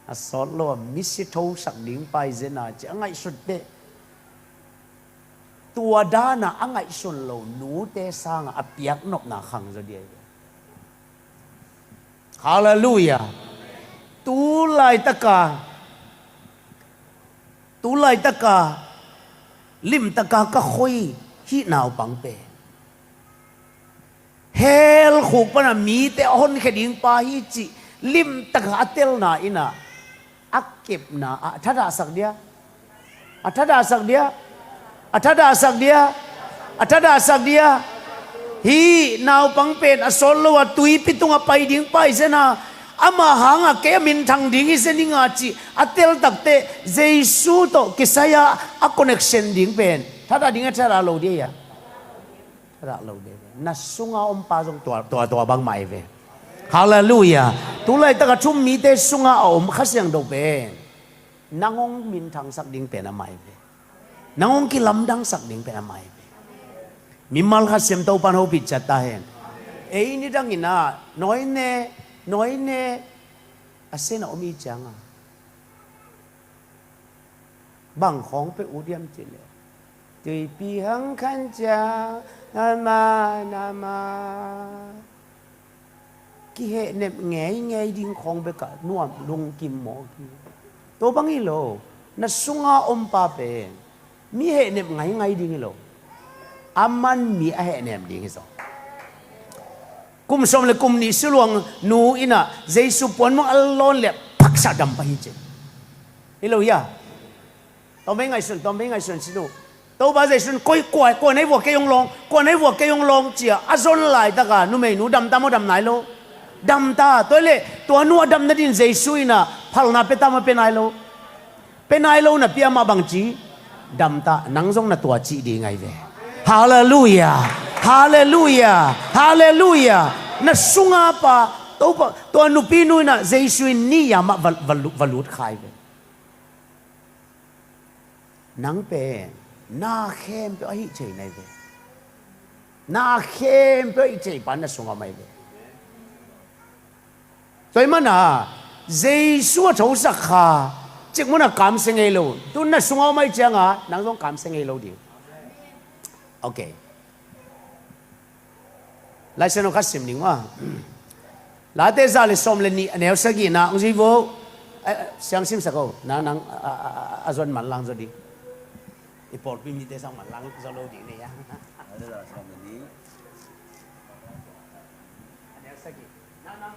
a sawt lo a misi thosak ding pai zen a ci a ngaihsut teh, tua dana a ngaihsun lo nute sanga a piak nopna khang zaw ding ahi ve. Halleluiah. Tu laitaka, tu laitaka limtaka ka khoi hih naupang pen hell khuk pana mite a honkhia ding pa hi cih limtaka a telna in ah, a kepna ah a thadahsak dia, a thadahsak dia, a thadahsak dia, a thadahsak dia. Hih naupang pen a sawt lo a tuipi tungah pai ding pai zen a, ama hanga kei a minthang ding hi zen ing a cih a tel takteh Jesu tawh kisai a, a connection ding pen thadah ding a thadah lo dia. Rak lo ding ve. Na sunga om pa zong tua, tua, tua bangmah ahi ve. Halleluiah. Tu laitaka thu um mite sunga a om Kha Siangtho pen nang hong minthangsak ding pen amah ahi ve. Nang hong kilamdangsak ding pen amah ahi ve. Mimal khat sim Topan hopih ciat ta hen. Ei nidangin ah nawi ne, nawi ne a sen a om i cianga bang khawng peuh ut hiam cih leh, tuipi hang khan cia, nama, nama. kihehnep ngeingei ding khawng bekah nuam lungkim mawk hi. Tua bang hi lo, na sunga ompa pen mi hehnep ngaingai ding hi lo, a man mi a hehnep ding hi zaw. Kum sawm le kum nih siluang nu innah Jesu puanmuang a lawn le phaksa dam pah hi ci. Hi lo hia? Tawmvei ngaihsun, tawmvei ngaihsun sinu. Topa Jesu in koi kua, kua nei vua kei hong lawng, kua nei vua kei hong lawng cia a zon laitaka numeinu damta maw, dam nai lo? Damta. Tua hileh tua nu a dam nadin Jesu innah phalna pia ta maw, pia nai lo? Pia nai lo napi amah bangci damta, nang zong na tua cih ding ahi ve. Halleluia. Halleluia. Halleluia. Na sunga pa, Topa, tua nupi nu innah Jesu in ni ya mah va, va, va lut kha hi ve. Nang pen na khempeuh a hih thei nai ve. Na khempeuh a hih thei pa na sungah mai ve. Tua ih mana Jesu a thosak kha cikmunah kamsia ngei lo. Tun na sungah mai cianga nang zong kamsia ngei lo ding. Ok. Laisiangtho khat sim ding uh a. Late za le sawm le nih a neu sagihna hong zui vo. Eh, siang simsak o. Nang, nang a, a, a, a zon manlang zaw ding. I pawlpi mite sang manlang zaw lo ding nei a. Late za le sawm le nih. A neu sagih. Nang, nang.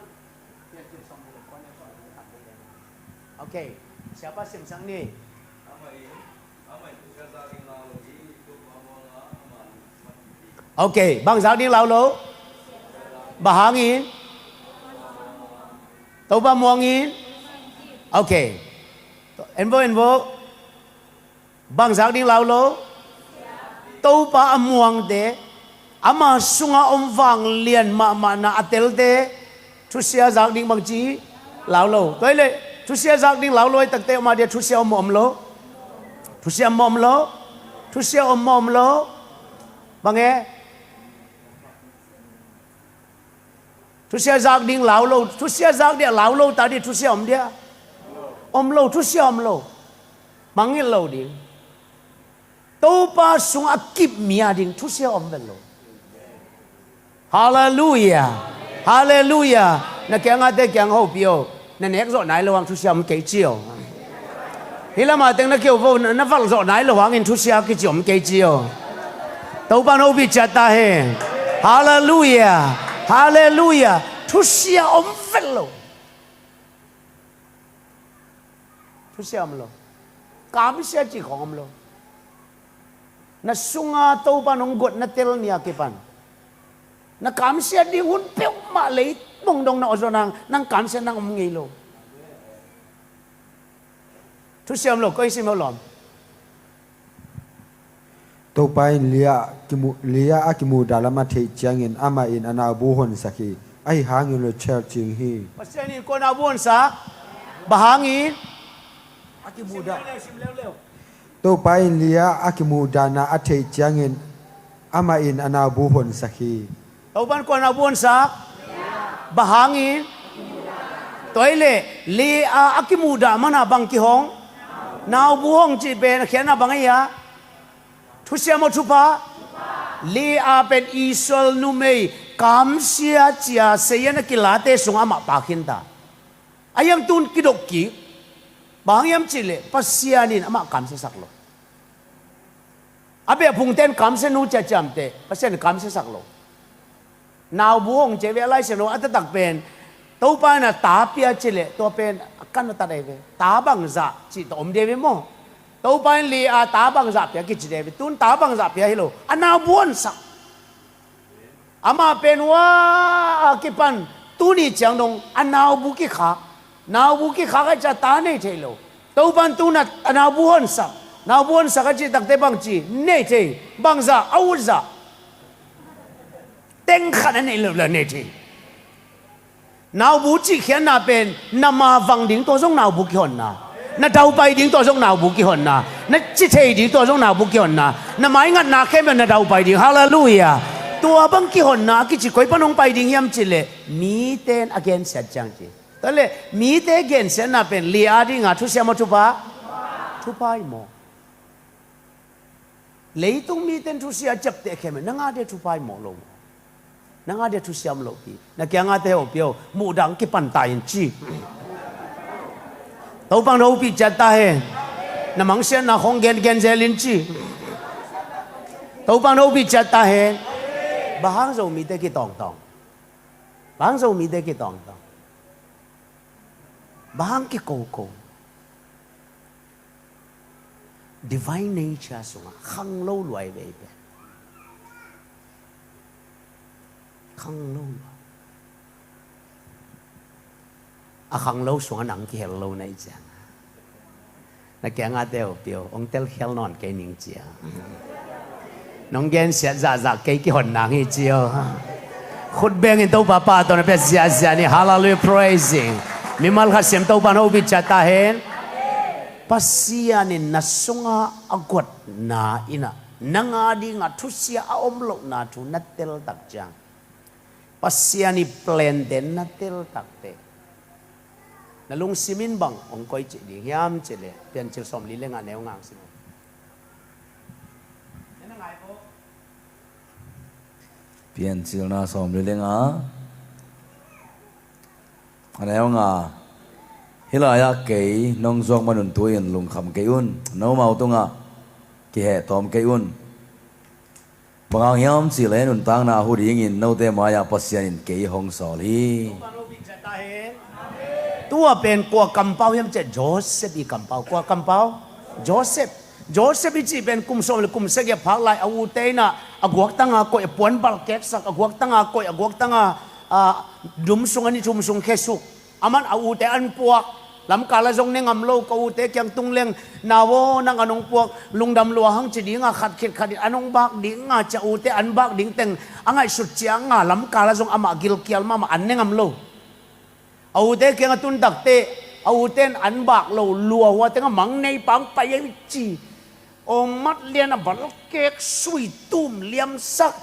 Ok. Siapa simsak ni. Ok, bang zak ding lau lo? Bang hangin? Topa muangin? Ok. En vo, en vo. Bang zak ding lau lo? Topa a muangte, ama sunga om vanglian mahmahna a telte, thusia zak ding bangci lau lo. Tua hileh thusia zak ding lau lo, a takte om a dia thusia om maw om lo? Thusia om maw om lo? Thusia om maw om lo? Bang e? Thusia zak ding lau lo, thusia zak dia lau lo ta dia, thusia om dia? Om lo, thusia om lo. Mangngilh lo ding. Topa sungah a kip mi a ding thusia om vet lo. Halleluia. Halleluia. Na kiangahte kiang hopih o. Na nek zawh nai lo hang thusia om kei ci o. Hih lamah teng na keu vo, na, na valh zawh nai lo hangin thusia kici om kei ci o. Topa in hopih ciat ta hen. Halleluia. Halleluia. Thusia om vet lo. Thusia om lo. Kamsia cih khawng om lo. Na sunga Topa in hong guat na tel ni a kipan na kamsia ding hun peuhmah lei mongdong na awzaw nang, nang kamsia nang om ngei lo. Thusia om lo, koi sim lo lawm. Topa in Leah kimu-, Leah a kimuhdah lam a theih ciangin amah in a naubu honsak hi. Ahi hangin Rachel cing hi. Pasian in kua naubu honsak? Bang hangin? A kimuhdah. Sim leuleu, sim leuleu. Topa in Leah a kimuhdahna a theih ciangin amah in a naubu honsak hi. Topa in kua naubu honsak? Bang hangin? Tua hileh Leah a kimuhdah mana bang kihong? Naubu hong cih pen a khiatna bang ahi a? Thusia maw thupha? Leah pen Israel numei kamsia cia seian a kilate sungah amah pa khinta. A hiang tun kidok kik. Bang hang hiam cihleh Pasian in amah kamsiasak lo. A beh phungte in kamsia nu ciaciamteh Pasian in kamsiasak lo. Naubu hong ci ve a, Lai Siangtho a taktak pen Topa in a ta pia cileh tua pen a kan a tat ahi ve. Ta bangzah cih tawh om de ve maw? Topa in Leah ta bangzah pia kici de ve. Tun ta bangzah pia hi lo, a naubu honsak. Amah pen hua a kipan tuni ciang dong a naubu kikhak. Naubu kikhak ahih ciang ta nei thei lo. Topa in tun a naubu honsak. Naubu honsak a cih takte bangci nei thei? Bangzah? A utzah. Teng khat a neih loh le nei thei. Naubu cih khiatna pen na mavang ding tua zong naubu kihonna. Na daupai ding tua zong naubu kihonna. Na ci thei ding tua zong naubu kihonna. Na maingatna khempeuh na daupai ding. Halleluia. Tua bang kihonna a kici koi pan hong pai ding hiam cihleh mite in a gensiat ciang ci. Tua leh mite gensiatna pen Leah dinga thusia maw thupha? Thupha hi maw? Leitung mite in thusia ciapteh khempeuh na ngahte thupha hi mawh lo maw? Nang a dia thusia om lohpi. Na kiangah te, hopih o, muhdang kipan ta in ci. Topa'n hopih ciat ta hen. Na mangsiatna khong gengen zel in ci. Topa'n hopih ciat ta hen. Bang hang Zomite kitawngtawng? Bang hang Zomite kitawngtawng? Bang hang kikoko? Divine nature sungah khanglo lua hi ve. Khanglo lua. A khanglo sungah nang kihel lo na hih ciang, na kiangah te, hopih o, hong telkhial nawn kei ning ci a. Nong gensiat zahzah kei kihon nang hi ci o. Khut bengin Topa pahtawi na pia ziahziah ni. Hallelujah, praising. Mimal khat sem, Topa'n hopih ciat ta hen. Pasian in na sungah a guatna in ah, nang a dingah thusia a om lohna thu na tel tak ciang, Pasian ii plante na tel tak teh, na lungsim in bang hong koih cih ding hiam cih leh, Piancil sawmli le nga, neu nga hong sim. Piancilna sawmli le nga, a neu nga. Hih lai-ah kei nong zuak manun tu-in lungkham kei un. Nomau tungah kiheh tawm kei un. Bang hang hiam cih leh nuntakna a hu dingin note mai-ah Pasian in kei hong sawl hi. Tua pen kua kampau hiam cih leh, Joseph ii kampau. Kua kampau? Joseph. Joseph i cih pen kum sawm le kum sagih a phak lai, a ute in ah a guaktang a koih, a puan balkeksak, a guaktang a koih, a guaktang a, a, dum sung, a ni thum sung khesuk. Aman a ute an puak. Lamkal ah zong ne ngam lo, ka ute kiang tung leng, "Nau aw, nang an hong puak, lungdam lua hang," ci ding a, khat khit khat in an hong bak ding a, ci a, ute an bak ding teng a ngaihsut ciang a, lamkal ah zong amah gilkial mahmah, an ne ngam lo. A ute kiang a tun tak teh, a ute in an bak lo, lua hua teng a, "Mang nei pang pai ei," ci. Aw, mat lian a balkek, sui tum liamsak.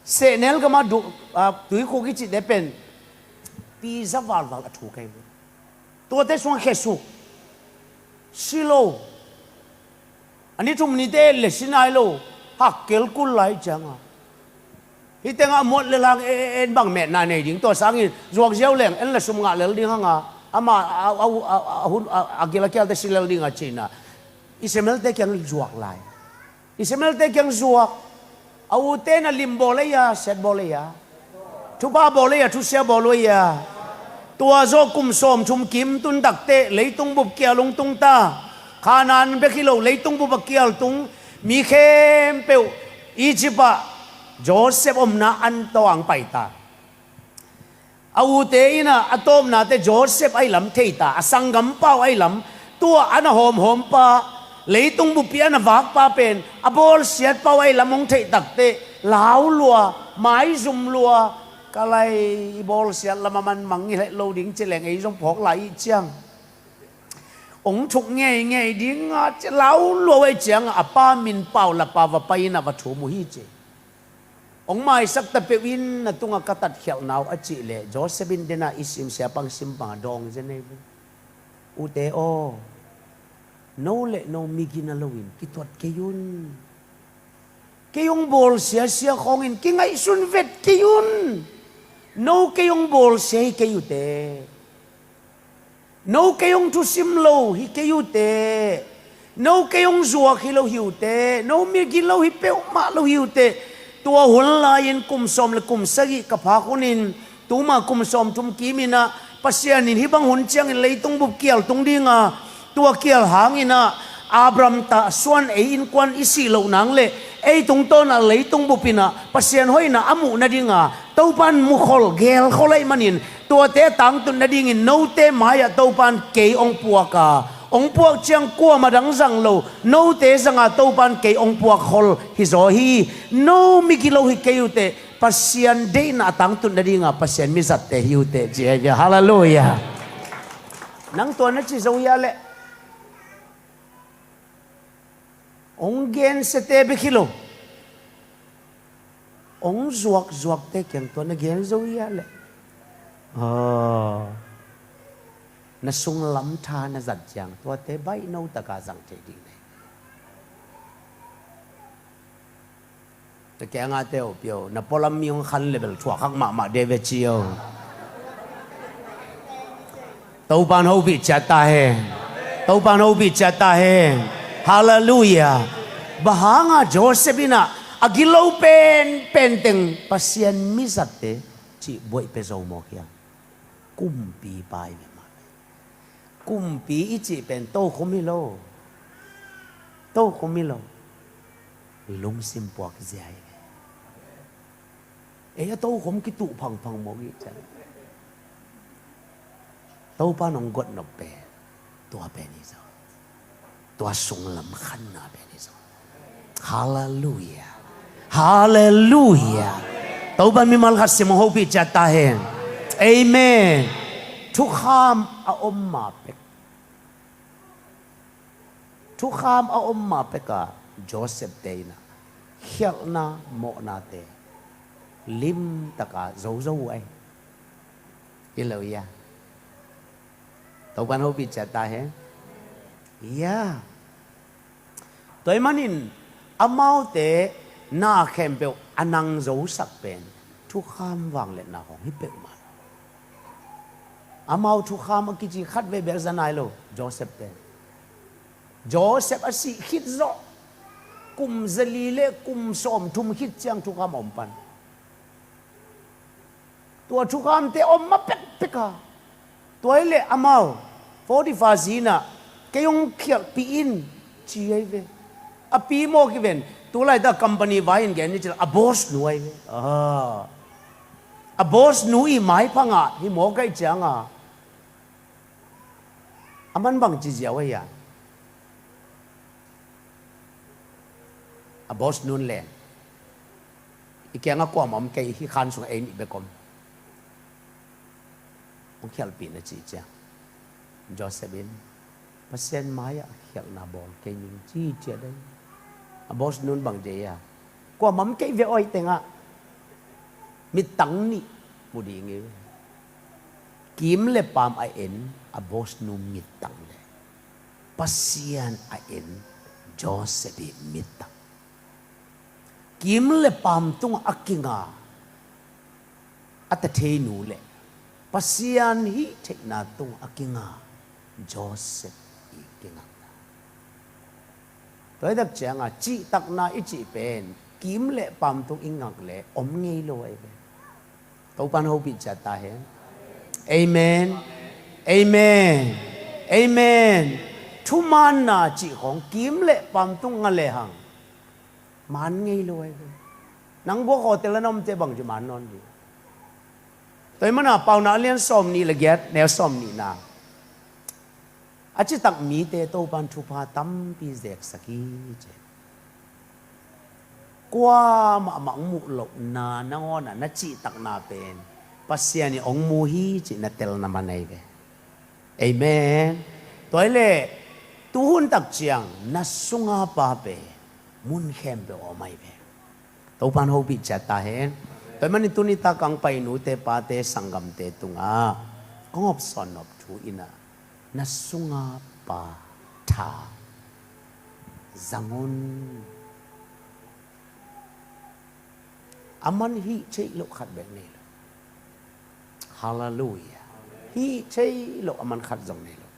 Sehnel gam a du-, a, tuikhuk i cihte pen pi za valval a thu kei ve. Tuate sung a khesuk, si lo. A ni thum nite et le si nai lo, hak kel kul lai ciang a. Hih teng ah muat lel hang, e, e, en bang metna nei ding. Tua sangin zuak ziau leng, en la sum ngah lel ding hang a, amah a, a, a, a, a hun, a, a gil a kialte si lel ding a, ci-in ah Ishmaelte kiang zuak lai. Ishmaelte kiang zuak. A ute in a lim bawl ei a, siat bawl ei a, thupha bawl ei a, thusia bawl ei a. Tua zawh kum sawmthum kim tun tak teh, leitung bup kial hong tung ta. Kanaan bek hi lo, leitung bup a kial tung. Mi khempeuh Egypt ah Joseph omna an tawh hong pai ta. A ute in ah a tawpna teh Joseph ahi lam thei ta, a sanggampa uh ahi lam. Tua an a hawmhawmpa, leitung bup ii an a vakpa pen a bawlsiatpa uh ahi lam hong theih tak teh, lau lua, maizum lua. Ka lai, i bawlsiat lam a man mang i heh lo ding ci leng, ei zong phawk lai ih ciang, hong thuk ngeingei ding a, ci lau lua uh ahi ciang a, a pa min Paulapa va pai in ah va thum uh hi, ci. Hong maisak ta peuh in, na tungah ka tatkhialhna uh, a cih leh, Joseph in den a, i sim sia pang sim pang a dawng zen ei ve. Ute aw, no le no migina loin kituat kei un. Kei hong bawlsia sia khawngin kingaihsun vet kei un. No kei hong bawlsia hi kei uh teh. No kei hong thusim lo hi kei uh teh. No kei hong zuak hi lo hi uh teh. No migilo hi peuhmah lo hi uh teh. Tua hun lai-in kum sawm le kum sagih ka phak hunin, tuma kum sawmthum kim in ah, Pasian in hih bang hun ciangin leitung bup kial tung ding a, tua kial hangin ah Abraham tahsuan ei innkuan i sih loh nang le ei tungtawn a leitung bup in ah Pasian hoihna a muh nading a, Topa'n mukhol gelkhol ahih manin, tuate a tangtun nadingin note mai-ah Topa'n kei hong puak a, hong puak ciang kuamah dang zang lo, note zang a Topa'n kei hong puak khol hi zaw hi. No migilo hi kei uh teh, Pasian deihna a tangtun nading a Pasian mizatte hi uh teh, ci hi ve. Halleluiah. Nang tua na ci zo hia leh? Hong gensiate bek hi lo, hong zuakzuakte kiang tua na gen zo hia leh? Aw, na sunglam tha na zat ciang tuate baih no taka zang thei ding nei. Na kiangah te uh pio, na pualam mi hong khan le bel thuak hak mahmah de ve ci o. Topa'n hopih ciat ta hen. Topa'n hopih ciat ta hen. Halleluiah. Bang hanga Joseph in ah a gilo penpen teng Pasian mizatte cih buaih pia zo mawk hiam? Kumpipa hi ve mah. Kumpi i cih pen tokhom hi lo. Tokhom hi lo. Lungsim puak zia hi ve. Ei a tokhom kituh phangphang mawk hi ciang. Topa nong gotnop pen tua pen hi zaw. Tua sunglam khanna pen hi zaw. Halleluiah. Halleluiah. Topa'n mimal khat sim hong hopih ciat ta hen. Amen. Thukham a om ma pek. Thukham a om ma pek a Joseph te in ah khialhna mawhnate limtaka zozo uh ahi. Hi lo ia. Topa'n hopih ciat ta hen. Ia. Tua ahih manin amaute na khempeuh a nang zosak pen thukham vangliatna khawng hi peuhmah lo. Amau thukham a kici khat vei bek za nai lo Joseph pen. Joseph a sih khit zawh kum zali le kum sawmthum khit ciang thukham a om pan. Tua thukhamte om ma pekpek a. Tua hileh amau Potiphar zi in ah kei hong khialhpih in ci ahi ve. A pi mawk hi ven. Tulaitak company vai in gen ni cil a boss nu ahi ve. Ah. A boss nu i maipha ngah hi mawk ahi cianga. A man bang ci ziau ahi a. A boss nun len. I kiangah kuamah om kei hi, khan sungah ei nih bek om. Hong khialhpih na cih ciang Joseph in Pasian mai-ah khialhna bawl kei ning ci ciat ahi. A boss nun bang ci a. Kuamah om kei ve awi tengah mittang nih mu ding hi. Kim le paam a en a boss nu mittang le Pasian a en Joseph i mittang. Kim le paam tungah a kinga a tatheinu le Pasian hih theihna tungah a kinga Joseph i kingakna. Tua hi tak cianga cihtakna i cih pen kim le paam tung i ngak le om ngei lo ahi ve. Topa'n hopih ciat ta hen. Amen. Amen. Amen. Thumaanna cih khawng kim le paam tung nga lehang maan ngei lo ahi ve. Nang guak hotel a na omte bangci maan nawn ding. Tua ahih mana Paunak a lian sawmnih le giat, neu sawmnihna. A citak mite Topa'n thupha tampi zeksak hi ci. Kuamah mah hong muh lohna nangawnah na cihtakna pen Pasian in hong mu hi cih na telna man ahi ve. Amen. Tua hileh tuhun tak ciang na sunga pa pen mun khempeuh a om ahi ve. Topa'n hopih ciat ta hen. Tua ahih manin tuni tak hong pai nute pate sanggamte tungah kong hopsawn nop thu in ah na sunga pa tha zang un. A man hih theih loh khat bek nei lo. Halleluiah. Hih theih loh a man khat zong nei lo.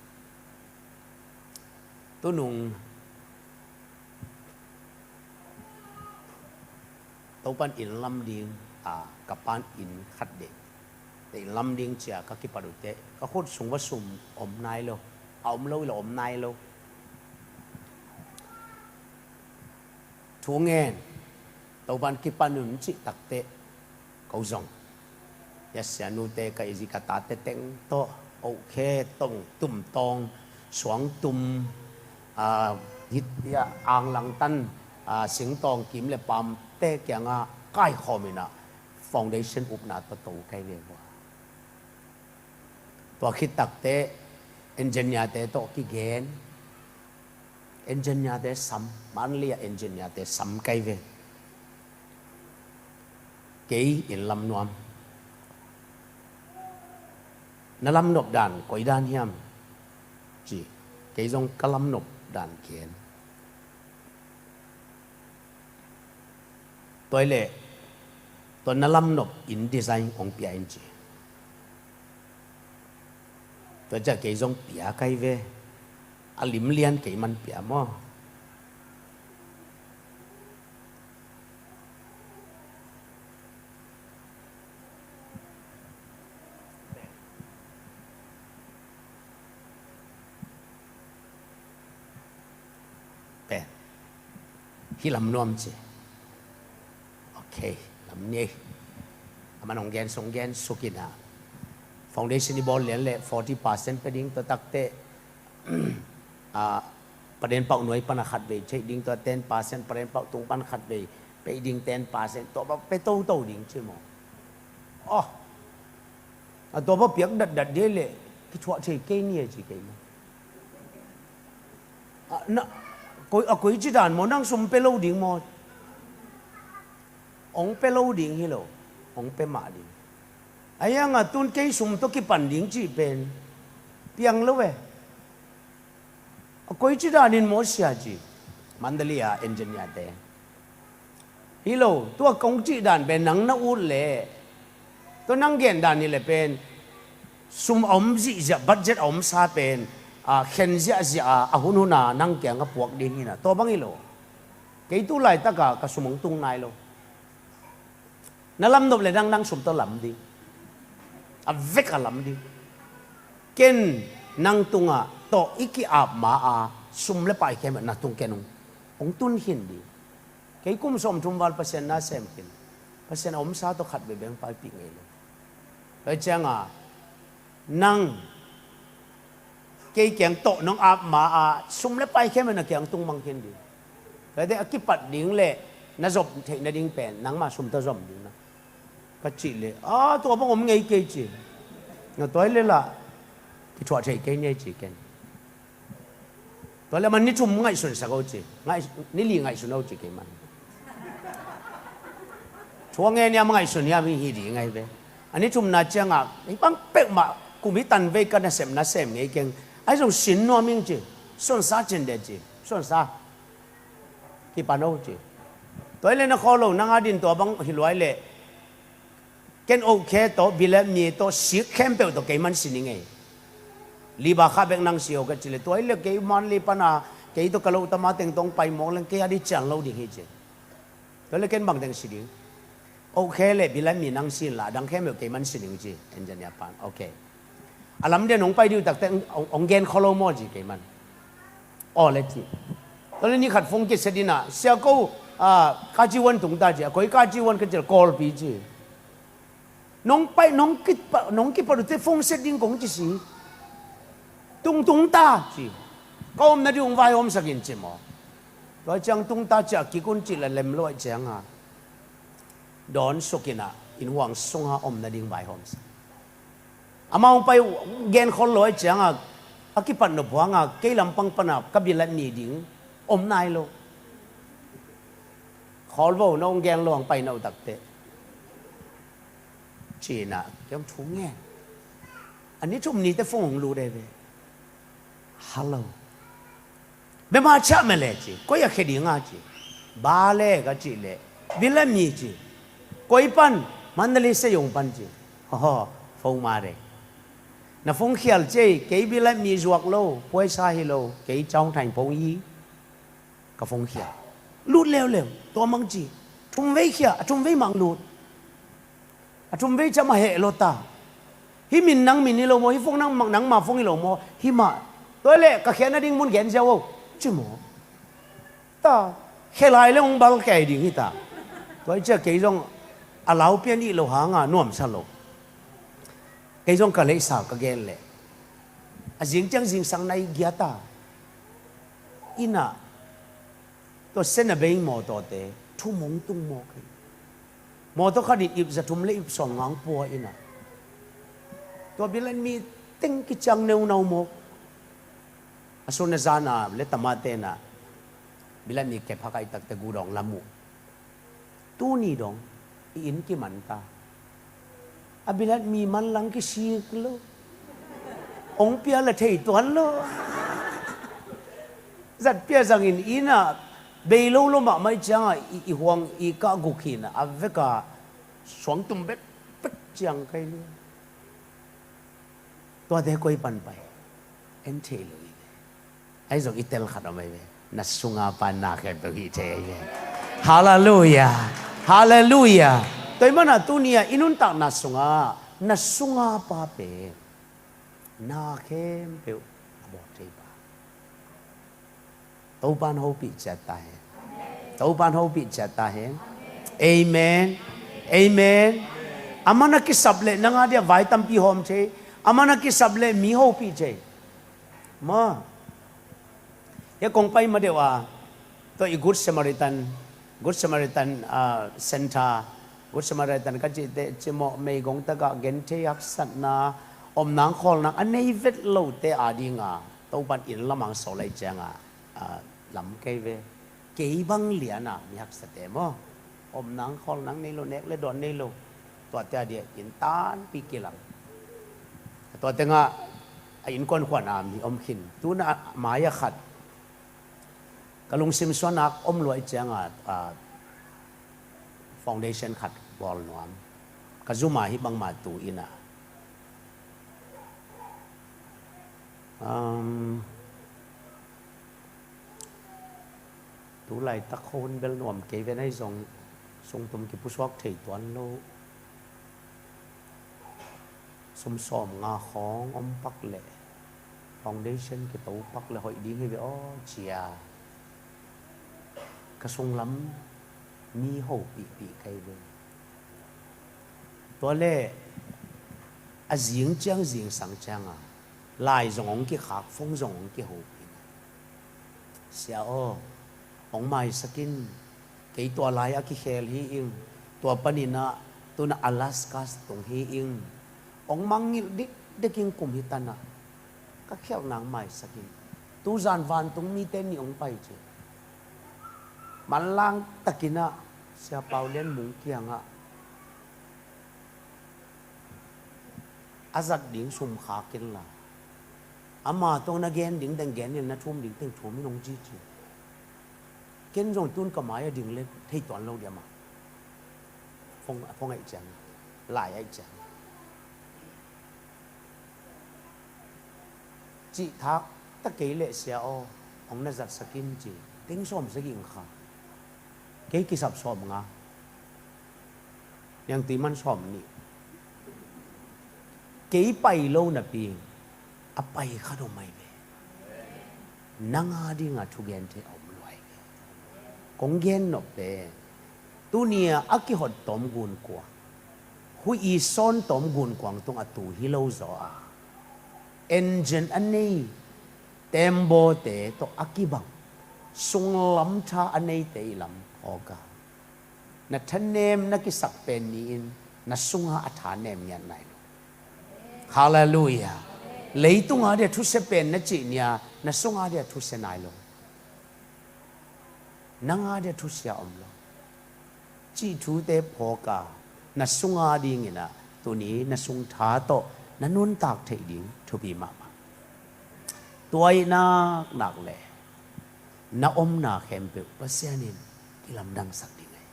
Tunung Topa'n inn lam ding, a, ka pa'n inn khat deih. Te inn lam ding cia ka kipat uh teh ka khut sung va sum om nai lo. A om lo i lo om nai lo. Thu ngen, Topa'n kipan un cih takteh ko zong, hia sianute ka i zi ka tate teng tawh, ohkhe tong, tumtawng, suangtum, a, hit, hia, anglangtan, a, singtawng, kim le paamte kiangah kaikhawm in ah foundation upna tawh to kai ve vua. Tua khit takteh engineer-te tawh kigen. Engineer-te sam, Manley ah engineer-te sam kai ve. Kei inn lam nuam. Na lam nop dan koi dan hiam? Ci. Kei zong ka lam nop dan gen. Tua hi leh tua na lamnop in design hong pia in ci. Tua ciah kei zong pia kai ve. A lim lian kei man pia maw? Pen hi lam nuam ci. Ok, lam ni. A man hong gen sung gen suk in a, foundation i bawl lian leh forty percent pe ding, tua takteh a, paden pauh nuai pan a khat vei cheih ding, tua ten percent paden pauh tung pan khat vei pe ding, ten percent tua bang pe toto ding ci maw? Oh, a tua bang piak datdat dih leh kithuah thei kei ni a ci kei maw? A, na, koi, a koici dan maw, nang sum pe lo ding maw? Hong pe lo ding hi lo, hong pe mah ding. A hiang a tun kei sum tawh kipan ding cih pen piang lo e. A koici danin maw sia ci. Mandalay a engineer te. Hi lo, tua kong cih dan pen nang na ut leh, tua nang gen dan hi leh pen sum a om zihziah, budget a om sa pen, a, khen ziahziah a, a hunhun a nang kiang a puak ding hi na, tua bang hi lo. Kei tu laitak a ka sum hong tung nai lo. Na lamnop leh nang, nang sum tawh lam ding. A vek a lam ding. Ken nang tungah tawh i ki-ap ma a, sum le pai khempeuh na tung ken hong, hong tun khin ding. Kei kum sawmthum val Pasian na sem khin. Pasian a omsa tawh khat bebeng paipih ngei lo. Tua hi cianga nang kei kiang tawh nong ap ma a, sum le pai khempeuh na kiang tung mang khin ding. Tua hi teh a kipat ding le na zop theih nading pen nangmah sum tawh zom ding na. Ka cih leh, a, tua bang om ngei kei ci. Na tua hi leh lah kithuah thei kei ni ci ken. Tua leh man ni thum ngaihsun sak o ci. Ngaih-, ni li ngaihsun o ci kei man. Thu a ngen hiam, a ngaihsun hiam hi ding ahi ve. A ni thumna ciangah hih bang peuhmah kum hi tan vei ka nasepna sem ngei keng. Ahi zong sin nuam ing ci. Suansa cin de ci. Suansa. Kipan o ci. Tua hi leh na khawl lo, nang a din tua bang hi luai leh. Ken ohkhe tawh, bilet mi tawh, sik khempeuh tawh kei man si ning ei. Liba kha bek nang si o ka ci leh, tua hi leh kei Manli pana, kei tawh ka lo tama teng tawh pai mawk leng kei a di cian lo ding hi ci. Tua leh ken bang teng si ding. Ohkhe leh bilet mi nang si inla, a dang khempeuh kei man si ning ci, engineer pan. Ok. A lamdang hong pai dih uh takte hong, hong gen kholo maw ci kei man. Aw le ci. Tua leh ni khat phone kisia dinah, sia ko, ah, ka ci wan tung ta ci, a koi ka ci wan ka ci, Kawlpi ci. Nong pai, nong kipat, nong kipat uh te phone set ding kong ci si. Tung tung ta ci. Ka omna ding hong vaihawmsak in ci maw. Tua ciang tung ta ci a kik un ci la lem lo ai cianga. Dawn sukinah, inn huang sunga omna ding vaihawmsak. Amah hong pai gen khol lo ai cianga, a kipat nop huanga, kei lampang pana, ka bilet ni ding, om nai lo. Khawl vo, na hong gen lo hong pai na uh takte. Cinah, kei hong thu ngen. A ni thum ni te phone hong lut ai ve. Hello. Bema ciah mele ci, koi a khe dinga ci. Ba le ka ci le, bilet mi ci. Koi pan, Mandalay Seiong pan ci. Hoho, phone ma de. Na phone khial ci, kei bilet mi zuak lo, puaisa hi lo, kei caung thain phone hi. Ka phone khial. Lut leuleu, tua mang ci. Thum vei khial, a thum vei mang lut. A thum vei ciah mah heh lo ta. Hih min nang min hi lo maw, hih phone nang, nangma phone hi lo maw, hih mah. Tua leh ka khiatna ding mun gen ziau o. Ci maw. Ta, khe lai le hong bal kei ding hi ta. Tua hi ciah kei zong a lau pian ih lo hanga nuamsa lo. Kei zong ka leisa ka gen leh. A zing ciang zingsang nai gia ta. Innah. Tua Sena Bay mawtawte thum hong tung mawk hi. Mawtaw khatin ip za thum le ip sawm ngang pua innah. Tua bilet mi teng kiciang neunau mawk. A sun a zana le tama tenah bilet mi kep hak ai takte gudawng lam uh. Tuni dong i inn kiman ta. A bilet mi manlang kisik lo. Ong pia la thei tuan lo. Zat pia zangin innah Bei lo lo mahmah i ciangah i, i huang i kah guk hi-in a vekah suangtum bekbek ciang kai lian. Tuate koi pan pai en thei lo hi ve. Ahi zong i tel khat om ahi ve. Na sunga pa na khempeuh hih thei ahi ve. Halleluiah. Halleluiah. Tua ahih manin tuni-ah i nuntakna sungah na sunga pa pen na khempeuh a bawl thei pa. Topa'n hopih ciat ta hen. Topa'n hopih ciat ta hen. Amen. Amen. Aman a kisap leh nang a dia vai tampi hawm thei. Aman a kisap leh mi hopih thei. Maw. Hia kong pai ma deuh a, tua i Good Samaritan, Good Samaritan, ah, Center, Good Samaritan ka cihte cimawh meigong takah genthei haksatna, omnang khawlnang a nei vet lote adinga Topa'n inn lamah hong sawl ahih ciangah, ah, lam kei ve. Kei bang liana mi haksate maw, omnang khawlnang nei lo, nek le dawn nei lo, tuate adia inn tampi kilam. Tua tengah a innkuan khuana mi om khin. Tu-in a mai-ah khat ka lungsim suahna om lua ahih ciangah, ah, foundation khat bawl nuam. Ka zum a hih bangmah tu-in a, um, tu laitak hun bel nuam kei ve, ahi zong sungtum kipusuak thei tuan lo. Sum sawmnga khawng om pak leh, foundation kito pak leh hoih ding hi ve aw, ci-a ka sunglam mi hopihpih kei ve. Tua leh a zing ciang zingsang ciangah lai zong hong kikhak, phone zong hong kihopih. Sia aw, hong maisak in, kei tua lai a kikhel hi ing, tua panin ah tu-in ah Alaska tung hi ing, hong mangngilh dikdik ing kum hi tan ah, ka khialhna hong maisak in, tu zan vantung mite nih hong pai ci. Manlang takin ah Sia Pau Lian Mung kiangah a zat ding sum khak inla, ama tawh na gen ding teng gen in, na thum ding teng thum in hong ci ci. Ken zong tu-in ka mai-ah ding le thei tuan lo dia mah. Phone, phone ahih ciang, lai ahih ciang. Cih thak ta kei leh Sia aw, hong na zatsak in ci. Teng sawm sagih ing kha. Kei kisap sawmnga. Niangtui man sawmnih. Kei pai lo napi a pai khat om ahi ve. Nang a dinga thugen thei a om lua ahi ve. Kong gen nop pen, tuni-a a kihot tawm gunkuang, huih i sawn tawm gunkuang tungah tu hi lo zaw a, engine a nei, teembawte tawh a kibang, sunglam tha a neite i lam phawk a, na thanem na kisak pen ni-in na sunga a thanem ngiat nai lo. Halleluiah. Leitunga dia thusia pen na cih ni-a na sunga dia thusia nai lo. Nang a dia thusia om lo. Cih thute phawk a, na sunga dingin ah tuni na sungtha tawh na nuntak theih ding thupi mahmah. Tua ahih naknak leh na omna khempeuh Pasian in kilamdangsak ding ahi.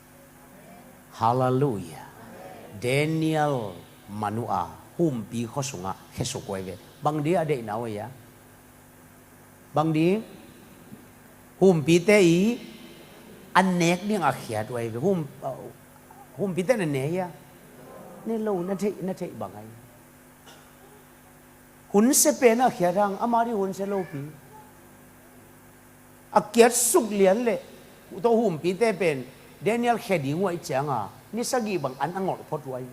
Halleluiah. Daniel man uh a, humpi khua sungah khesuk uh ahi ve. Bang ding a deihna uh ahi a? Bang ding? Humpite i a nek ding a khiat uh ahi ve. Hum, uh, humpite na ne hia? Ne lo, na theih, na theih bang ahi. Hun sia pen a khiat hang, ama ding hun sia lopi. A khiat suk lian leh, tua humpite pen Daniel khia ding uh ahih cianga ni sagih bang an a ngolh phot uh ahi.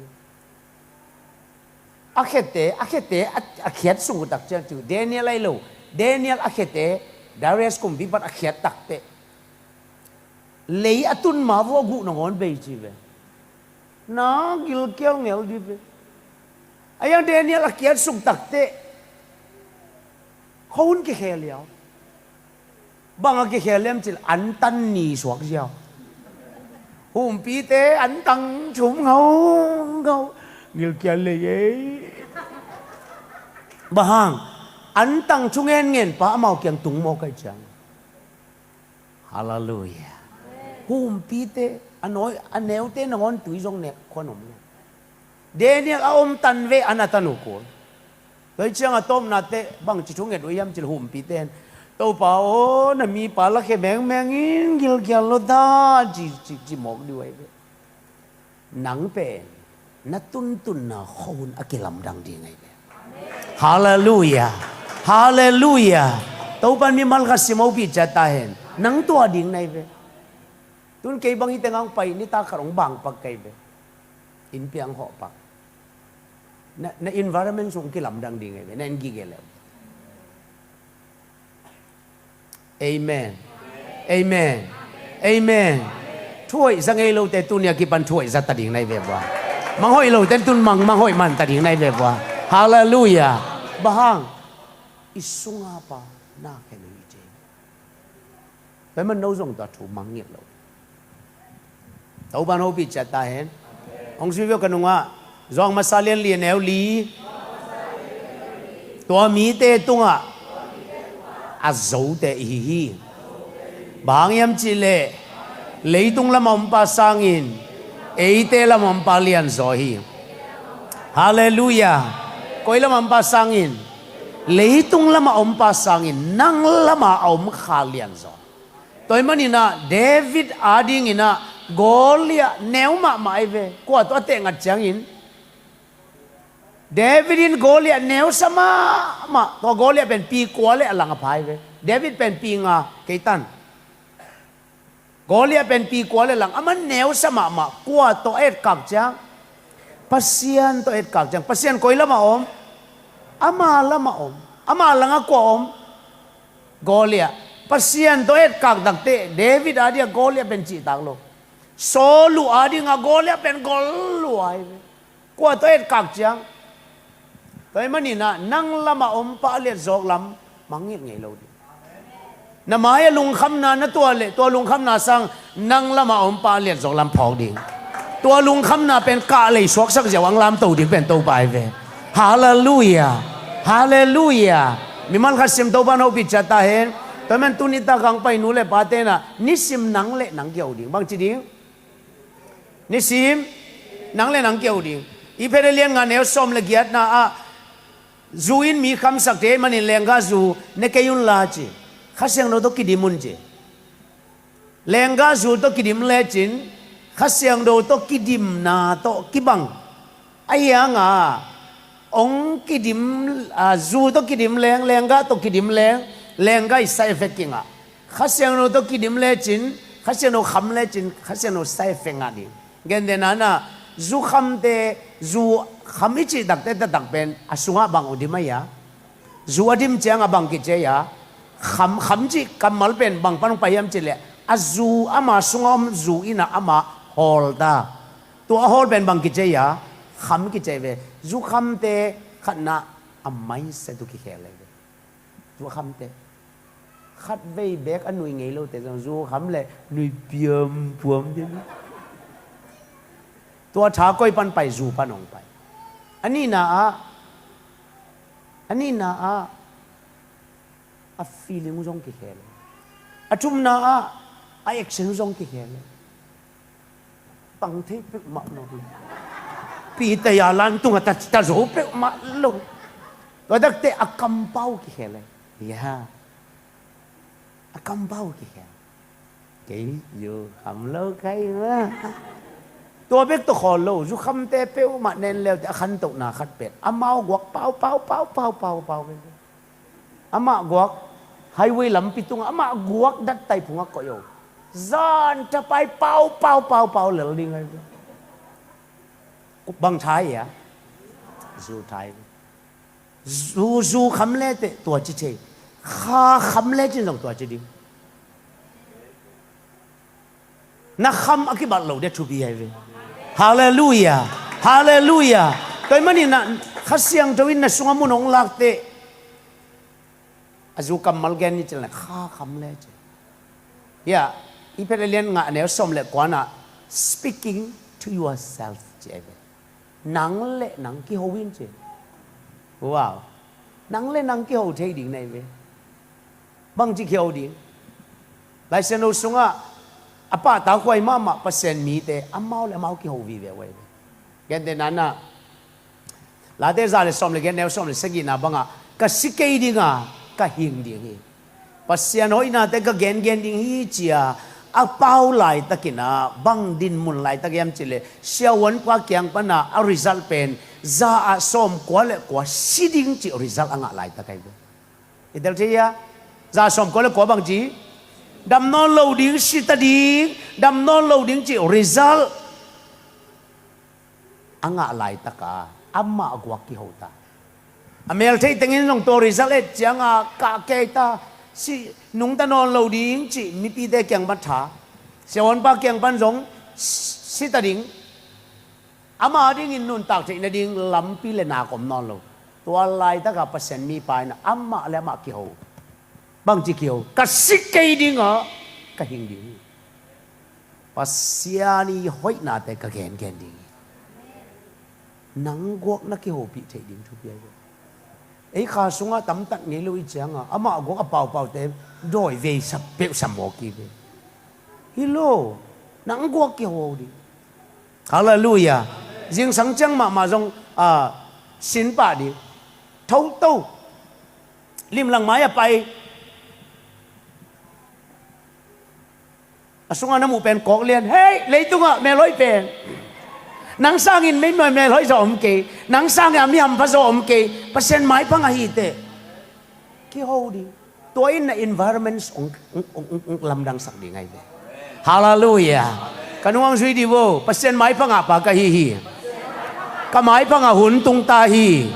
A khiate, a khiate, a, a khiat suk uh tak ciang, Daniel ahi lo, Daniel a khiate, Darius kumpipa a khiat takteh, lei a tun ma vua guh nangawn bei ci ve. Na gilkial ngel dih ve. A hiang Daniel a khiat suk takteh khuahun kikhel liau. Bang a kikhel liam cil, an tan ni suak ziau. Humpite an tang thum ngaungau. Gilkial lei ei. Bang hang, an tang thu ngenngen pa amau kiang tung mawk ahih ciang. Halleluiah. Humpite a nawi a neute nangawn tui zong nek khuan om lo. Daniel a om tan ve, a na tan uh kul. Tua hi ciang a tawpnate bangci thu nget uh hiam cih leh humpite in, Topa aw, na mipa lakhia mengmeng in gilkial lo ta, ci, ci, ci mawk dih uh ahi ve. Nang pen na tuntunna khuahun a kilamdang ding ahi ve. Halleluiah. Halleluiah. Topa in mimal khat sim hopih ciat ta hen. Nang tua ding na hi ve. Tun kei bang hih tengah hong pai, nitak khat hong bangpak ka hi ve. Inn piang hawhpak. Na, na environment sung kilamdang ding ahi ve, na inn gige le uh. Amen. Amen. Amen. Thuhoih za ngei lote tuni a kipan thuhoih za ta ding na hi ve vua. Manghoih lote tun mang, manghoih man ta ding na hi ve vua. Halleluiah. Bang hang? I sunga pa na khen uh hi ci. Tua ahih man no zong tua thu mangngilh lo. Topa in hopih ciat ta hen. Hong zui ve uh ka nungah. Johan masa lian li a neu li. Tua mite tungah a zote i hi hi. Bang hang hiam cih leh leitung lamah om pa sangin eite lamah om pa lianzaw hi. Halleluiah. Koi lamah om pa sangin? Leitung lamah om pa sangin nang lamah a om kha lianzaw. Tua ahih manin ah David adingin ah Goliath neu mahmah ahi ve. Kua tawh a tehngat ciangin David in Goliath neusa mahmah. Tua Goliath pen pi kua le a lang a pha ahi ve. David pen pi nga kei tan. Goliath pen pi kua le lang, amah neusa mahmah. Kua tawh a etkak ciang? Pasian tawh a etkak ciang. Pasian koi lamah om? Ama lamah om. Ama langah kua om? Goliath. Pasian tawh a etkak takteh David adingah Goliath pen cihtak lo. Saul uh adingah Goliath pen gol lua ahi ve. Kua tawh etkak ciang? Tua ahih manin ah nang lamah om pa a lianzaw lam mangngilh ngei lo ding. Na mai-ah lungkhamna na tuah leh tua lungkhamna sang nang lamah om pa a lianzaw lam phawk ding. Tua lungkhamna pen kahlei suaksak ziau ang lamto ding pen Topa ahi ve. Halleluiah. Halleluiah. Mimal khat sim, Topa in hopih ciat ta hen. Tua ahih man tuni tak hong pai nu le pate in ah nisim nang le nang kiho ding. Bangci ding? Nisim nang le nang kiho ding. Hebrew lian nga neu sawm le giatna ah, zu in mi khamsakte ahih manin lenggah zu ne kei un la ci. Kha Siangtho tawh kidim un ci. Lenggah zu tawh kidim lecin Kha Siangtho tawh kidimna tawh kibang. Ahi hangah hong kidim, a, zu tawh kidim leng, lenggah tawh kidim leng, lenggah i side effect kingah. Kha Siangtho tawh kidim lecin, Kha Siangtho kham lecin, Kha Siangtho side effect ngah ding. Gentehna in ah, zu khamte, zu kham i cih takte taktak pen a sungah bang uh dim ahi a? Zu a dim ciangah bang kici ahi a? Kham, kham cih kammal pen bang pan hong pai hiam cih leh, a zu, ama sungah om zu in ah amah hawl ta. Tua a hawl pen bang kici ahi a? Kham kici ahi ve. Zu khamte khatna a mindset uh kikhel ahi ve. Zu khamte khatvei beek a nui ngei lote zong zu kham leh nui piampuam ding. Tua tha koi pan pai? Zu pan hong pai. A nihna ah, a nihna ah, a feeling uh zong kikhel. A thumna ah, a action uh zong kikhel. Tang thei peuhmah lo. Peter ya lan tungah ta, ta zo peuhmah lo. Tua takte a kampau kikhel. Ya. A kampau kikhel. Kei zu kham lo kha hi mah. Tua bek tawh khawl lo, zu khamte peuhmah nen leute a khantohna khat pen amau guak pau, pau, pau, pau, pau, pau. Amah guak highway lampi tungah, amah guak dattai phungah koih o. Zan thapai pau, pau, pau, pau lel ding ahi ve. Bang tha hi a? Zu tha hi ve. Zu, zu kham le teh tua ci thei. Kha kham le cin zong tua ci ding. Na kham a kibat lo dia thupi ahi ve. Halleluiah. Halleluiah. Tua ahih manin ah Kha Siangtho in na sungah mun hong lak teh, a zu kammal gen ni cih leh kha kham le ci. Ya, Hebrew lian nga neu sawm le kuana, speaking to yourself ci ahi ve. Nang le nang kiho in ci. Wow. Nang le nang kiho thei ding na hi ve. Bangci kiho ding? Laisiangtho sungah a pahtakhuai mahmah Pasian mite amau le amau kiho vive uh ahi ve. Gentehna-ah Late za le sawm le giat, neu sawm le sagihna bangah, ka si kei dinga ka hing ding hi. Pasian hoihnate ka gengen ding hi, ci-a a pau laitakin ah bang dinmun laitak hiam cih leh, siavuanpa kiang pana a result pen za ah sawmkua le kua si ding cih result a ngah laitak ahi ve. I tel thei hia? Za sawmkua le kua bang ci? Dam nawn lo ding, si ta ding, dam nawn lo ding cih result a ngah laitaka amah guak kiho ta. A meltheih tengin zong tua result et cianga kah kei ta, si, nungta nawn lo ding cih mipite kiang pan tha, siavuanpa kiang pan zong si ta ding. Ama dingin nuntak theih nading lampi le nak om nawn lo. Tua laitaka Pasian mipa in amah le amah kiho. Bangci kiho? Ka si kei dingah ka hing ding hi. Pasian i hoihnate ka gengen ding hi. Nang guak na kihopih theih ding thupi ahi ve. Ei kha sungah tamtat ngei lo i cianga amah guak a paupaute dawi veisap peuhsam mawk hi ve. Hi lo, nang guak kiho ding. Halleluiah. Zingsang ciang mahmah zong, ah, sin pah ding. Tho to. Limlang mai a pai. A sungah na muh pen kawk lian. Hei, leitungah melhoih pen. Nang sangin meimaw melhoih zaw om kei. Nang sangin a mi hampha zaw om kei. Pasian maipha ngah hi teh. Kiho ding. Tua in na environment hong, hong, hong, hong lamdangsak ding ahi ve. Halleluiah. Ka nung hong zui dih vo. Pasian maipha ngahpa ka hi hi. Ka maipha ngah hun tung ta hi.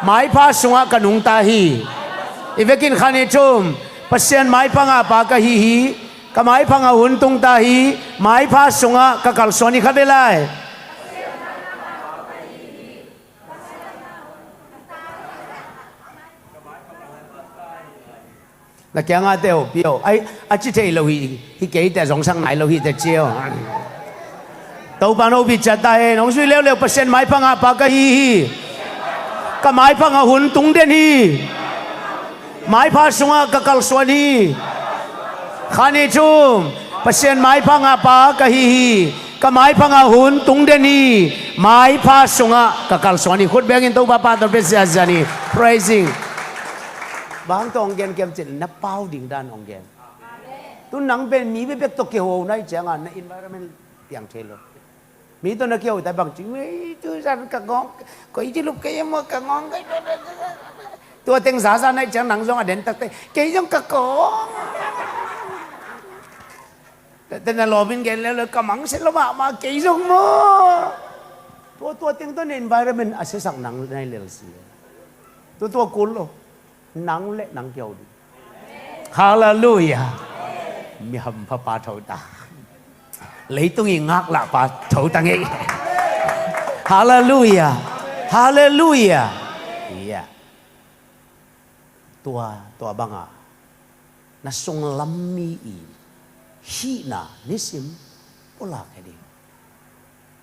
Maipha sungah ka nung ta hi. I vekin khan i thum. Pasian maipha ngahpa ka hi hi. Ka maipha ngah hun tung ta hi. Maipha sungah ka kalsuan hi, kha ve lai. Na kiangah te ho pi o. Ai, a ci thei lo hi, hi kei te zong sang nai lo hi te cio. Topa no pi ciat ta hen, hong zui leuleu Pasian maipha ngahpa ka hi hi. Ka maipha ngah hun tung den hi. Maipha sungah ka kalsuan hi. Khan i thum. Pasian maipha ngahpa ka hi hi. Ka maipha ngah hun tung den hi. Maipha sungah ka kalsuan hi. Khut bengin Topa pahtawi pia ziazia ni. Praising. Bang tawh hong gen kiam cin na pau ding dan hong gen. Tu nang pen mi bekbek tawh kiho na hi cianga na environment piang thei lo. Mi tawh na kiho ta bang ci, "Wei, tu zan ka ngawng, koi ci lup kei maw ka ngawng kei." Tua teng zaza na hi ciang nang zong a den takte, "Kei zong ka kawng." Te na lawmin gen leuleu, ka mangsia lo mahmah kei zong maw. Tua, tua teng tawh na environment a siasak nang na hi lel si. Tua, tua kul lo. Nang le nang kiho ding. Halleluiah. Mi hampha pa tho ta. Leitung i ngaklah pa tho ta ngei. Halleluiah. Halleluiah. Ia. Tua, tua banga na sunglam mi i hihna nisim pulak hi ding.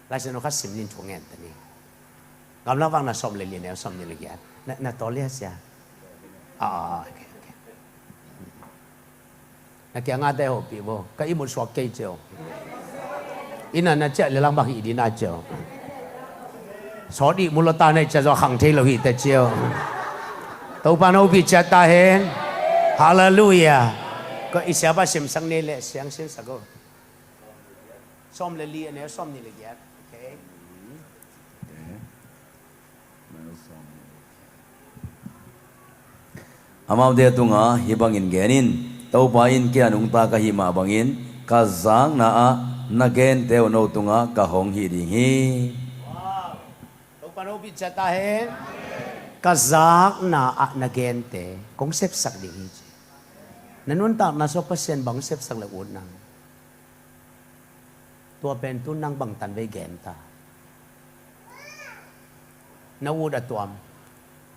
Laisiangtho khat sim ning, thu ngen ta ning. Gamla vang na sawm le li, neu sawm nih le giat. Na, na tawl hia sia? Ah, ah, okay, okay. Na kiangah te hopih bo. Ka ihmut suak kei cio. Ina na ciah le lang bang hih dina cio. Sawt ihmut lo ta na i ciah zaw khang thei lo hih te cio. Topa no pi ciat ta hen. Halleluiah. Ka i siapa simsang ni le siang sinsak o. Sawm le li, a neu sawm nih le giat. Okay. Amaute tungah hih bangin gen in, Topa in kei a nungta ka hih mah bangin, ka zakna ah na gente uh no tungah ka hong hih ding hi. Topa no pi ciat ta hen. Ka zakna ah na gente kong sepsak ding hi ci. Na nuntakna sua Pasian bang sepsak le ut nang. Tua pen tu nang bangtan vei gen ta. Na ut a tuam,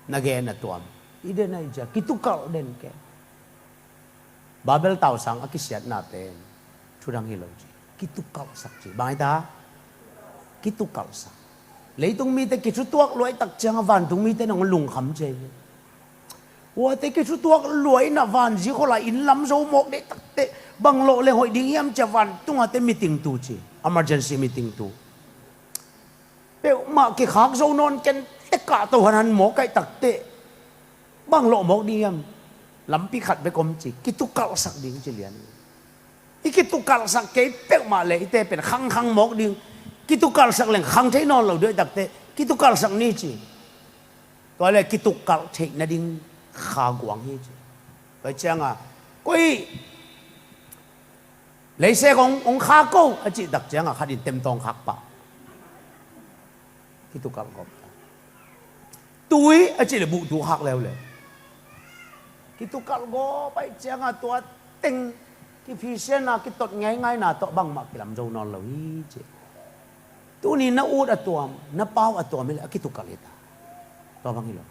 na gen a tuam. I den a i cia kitukalh den ke. Babel tausang a kisiatna pen thudang hi lo ci. Kitukalhsak ci. Bang hi ta? Kitukalhsak. Leitung mite kithutuak luai tak ciang a vantung mite nong lungkham cia hi. Huate kithutuak luai na vanzi kholai inn lam zo mawk dei takte. Bang lawh leng hoih ding hiam ci-a vantung a te meeting tu ci, emergency meeting tu. Peuhmah kikhak zo nawn ken, tek kah to hanhan mawk ahih takteh, bang lawh mawk ding hiam? Lampi khat bek om ci, kitukalhsak ding ci lian. I kitukalhsak kei peuhmah leh i te pen khangkhang mawk ding. Kitukalhsak leng khang thei nawn lo ding ahih takteh, kitukalhsak ni ci. Tua leh kitukalh theih nading kha guang hi ci. Tua ciangah, koi leisek hong, hong khak ko a cih tak ciangah khat in temtawng khak pah. Kitukalh gawp ta. Tui a cih leh buhtu khak leuleu. Kitukalh gawp ahih ciangah tua teng kiphisiatna kitot ngeingaina tawh bangmah kilam zo nawn lo hi ci. Tuni na ut a tuam, na pau a tuam hi leh a kitukalh hi ta. Tua bang hi lo.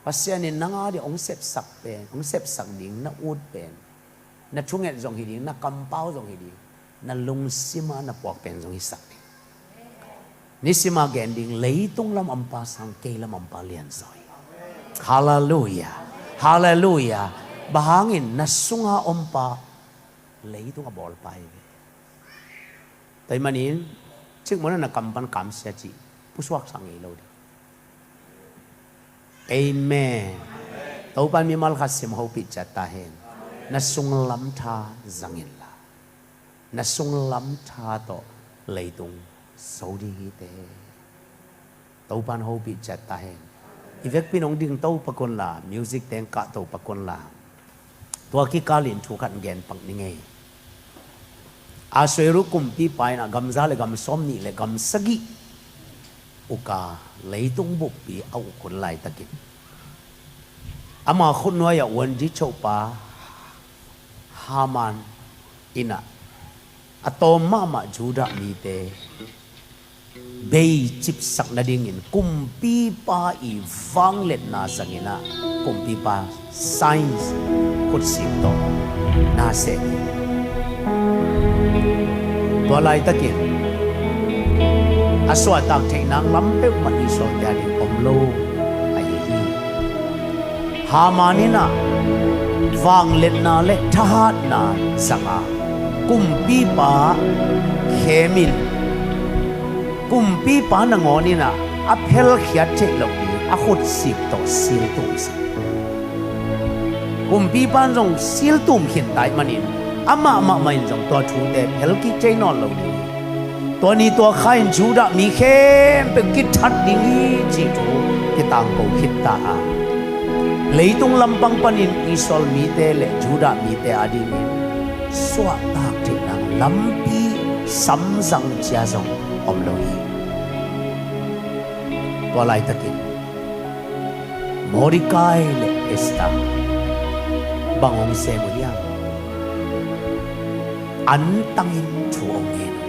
Pasian in nang a ding hong sepsak pen, hong sepsak ding na ut pen, na thunget zong hi ding, na kampau zong hi ding, na lungsim a na puak pen zong hisak ding. Nisim a gen ding, leitung lam ompa sang kei lam ompa lianzaw hi. Halleluiah. Halleluiah. Bang hangin na sunga ompa leitung a bawlpa hi ve. Tua ahih manin, cikmah na kam pan kamsia cih pusuaksak ngei lo ding. Amen. Topa in mimal khat sim hopih ciat ta hen. Na sunglam tha zang inla, na sunglam tha tawh leitung zo ding hi te. Topa in hopih ciat ta hen. I vekpi in hong ding to pak unla, music teng kah to pak unla, tua kikal in thu khat gen pak ning ei. Ahasuerus kumpipa in ah gam za le gam sawmnih le gam sagih uk a, leitung buppi a uk hun laitakin, ama khutnuai ah uanzi chopa Haman in ah a tawm mahmah Judah mite bei cipsak nadingin kumpipa i vangliatna zangin ah, kumpipa signs, khutsik tawh na sem hi. Tua laitakin a suahtak theih nang lam peuhmah Israelte a ding om lo ahi hi. Haman in ah vangliatna le thahatna zang a, kumpipa khemin, kumpipa nangawn in ah a phelkhiat theih loh ding a khutsik tawh siltum sak. Kumpipa in zong siltum khin ta ahih manin, amah mahmah in zong tua thute phelkik thei nawn lo ding hi. Tua ni tua kha in Judah mi khempeuh kithat ding hi cih thu kitangko khit ta a, leitung lampang panin Israel mite le Judah mite a dingin suahtak theih nang lampi samzang cia zong om lo hi. Tua laitakin Mordecai le Esther bang hong sem uh hiam? Antangin thu hong ngen uh.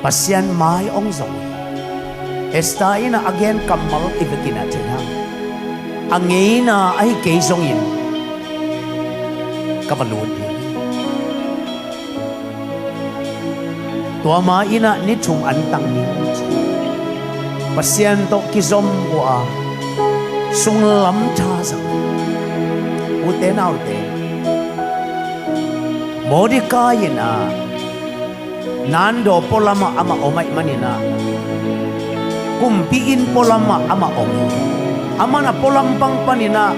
Pasian mai hong zong uh. Esther in ah a gen kammal i vekin ah thei hang. A ngeina ahi kei zongin ka va lut ding hi. Tua ma in ah ni thum antang ni, Pasian tawh kizom uh a, sunglam tha zang. Ute naute, Mordecai in ah nandaw pualamah amah om ahih manin ah, kumpi inn pualamah amah om hi. Aman a pualam pang panin ah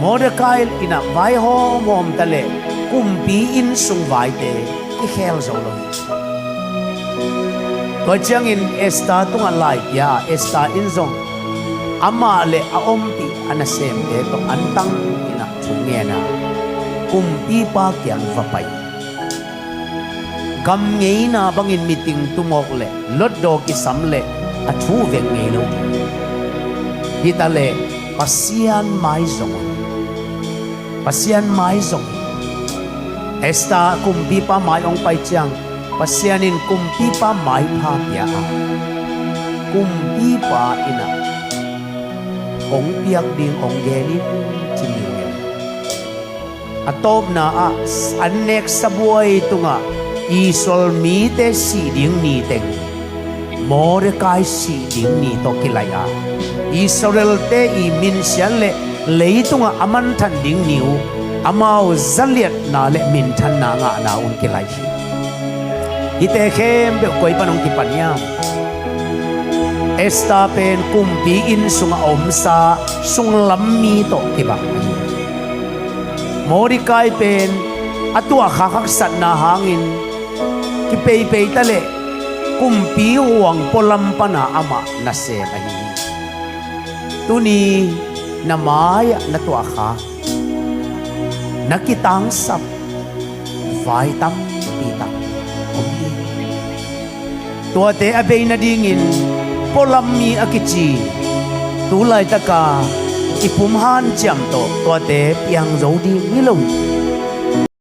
Mordecai in ah vaihawmhawm ta leh kumpi inn sung vaite kikhel zo lo hi. Tua ciangin Esther tungah lai pia a, Esther in zong amah le a ompih a nasemte tawh antang in ah thu ngen a, kumpipa kiang va pai. Gam ngeina bangin meeting tum awk leh lotdaw kisam leh a thu vek ngei lo ding hi. Hi ta leh Pasian mai zong uh hi. Pasian mai zong hi. Esther kumpipa mai hong pai ciang, Pasian in kumpipa maipha pia a, kumpipa in ah kong piak ding hong gen in ci hi. A tawpna ah an nek sabuai tungah Israel mite sih ding ni teng Mordecai sih ding ni tawh kilai a, Israelte i minsiat le leitungah a manthan ding ni uh amau zaliatna le minthanna ngahna un kilai hi. Hihte khempeuh koi pan hong kipan hiam? Esther pen kumpi inn sungah a omsa sunglam mi tawh kibang hi. Mordecai pen a tuahkhak haksatna hangin kipeipei ta leh kumpi huang pualam pana amah nasem ahi hi. Tuni na mai-ah na tuahkhak, na kitangsap vai tampi tak om ding. Tuate a bei nadingin pualam mi a kici tu laitaka i pum hanciam tawh tuate piang zo ding hi lo hi.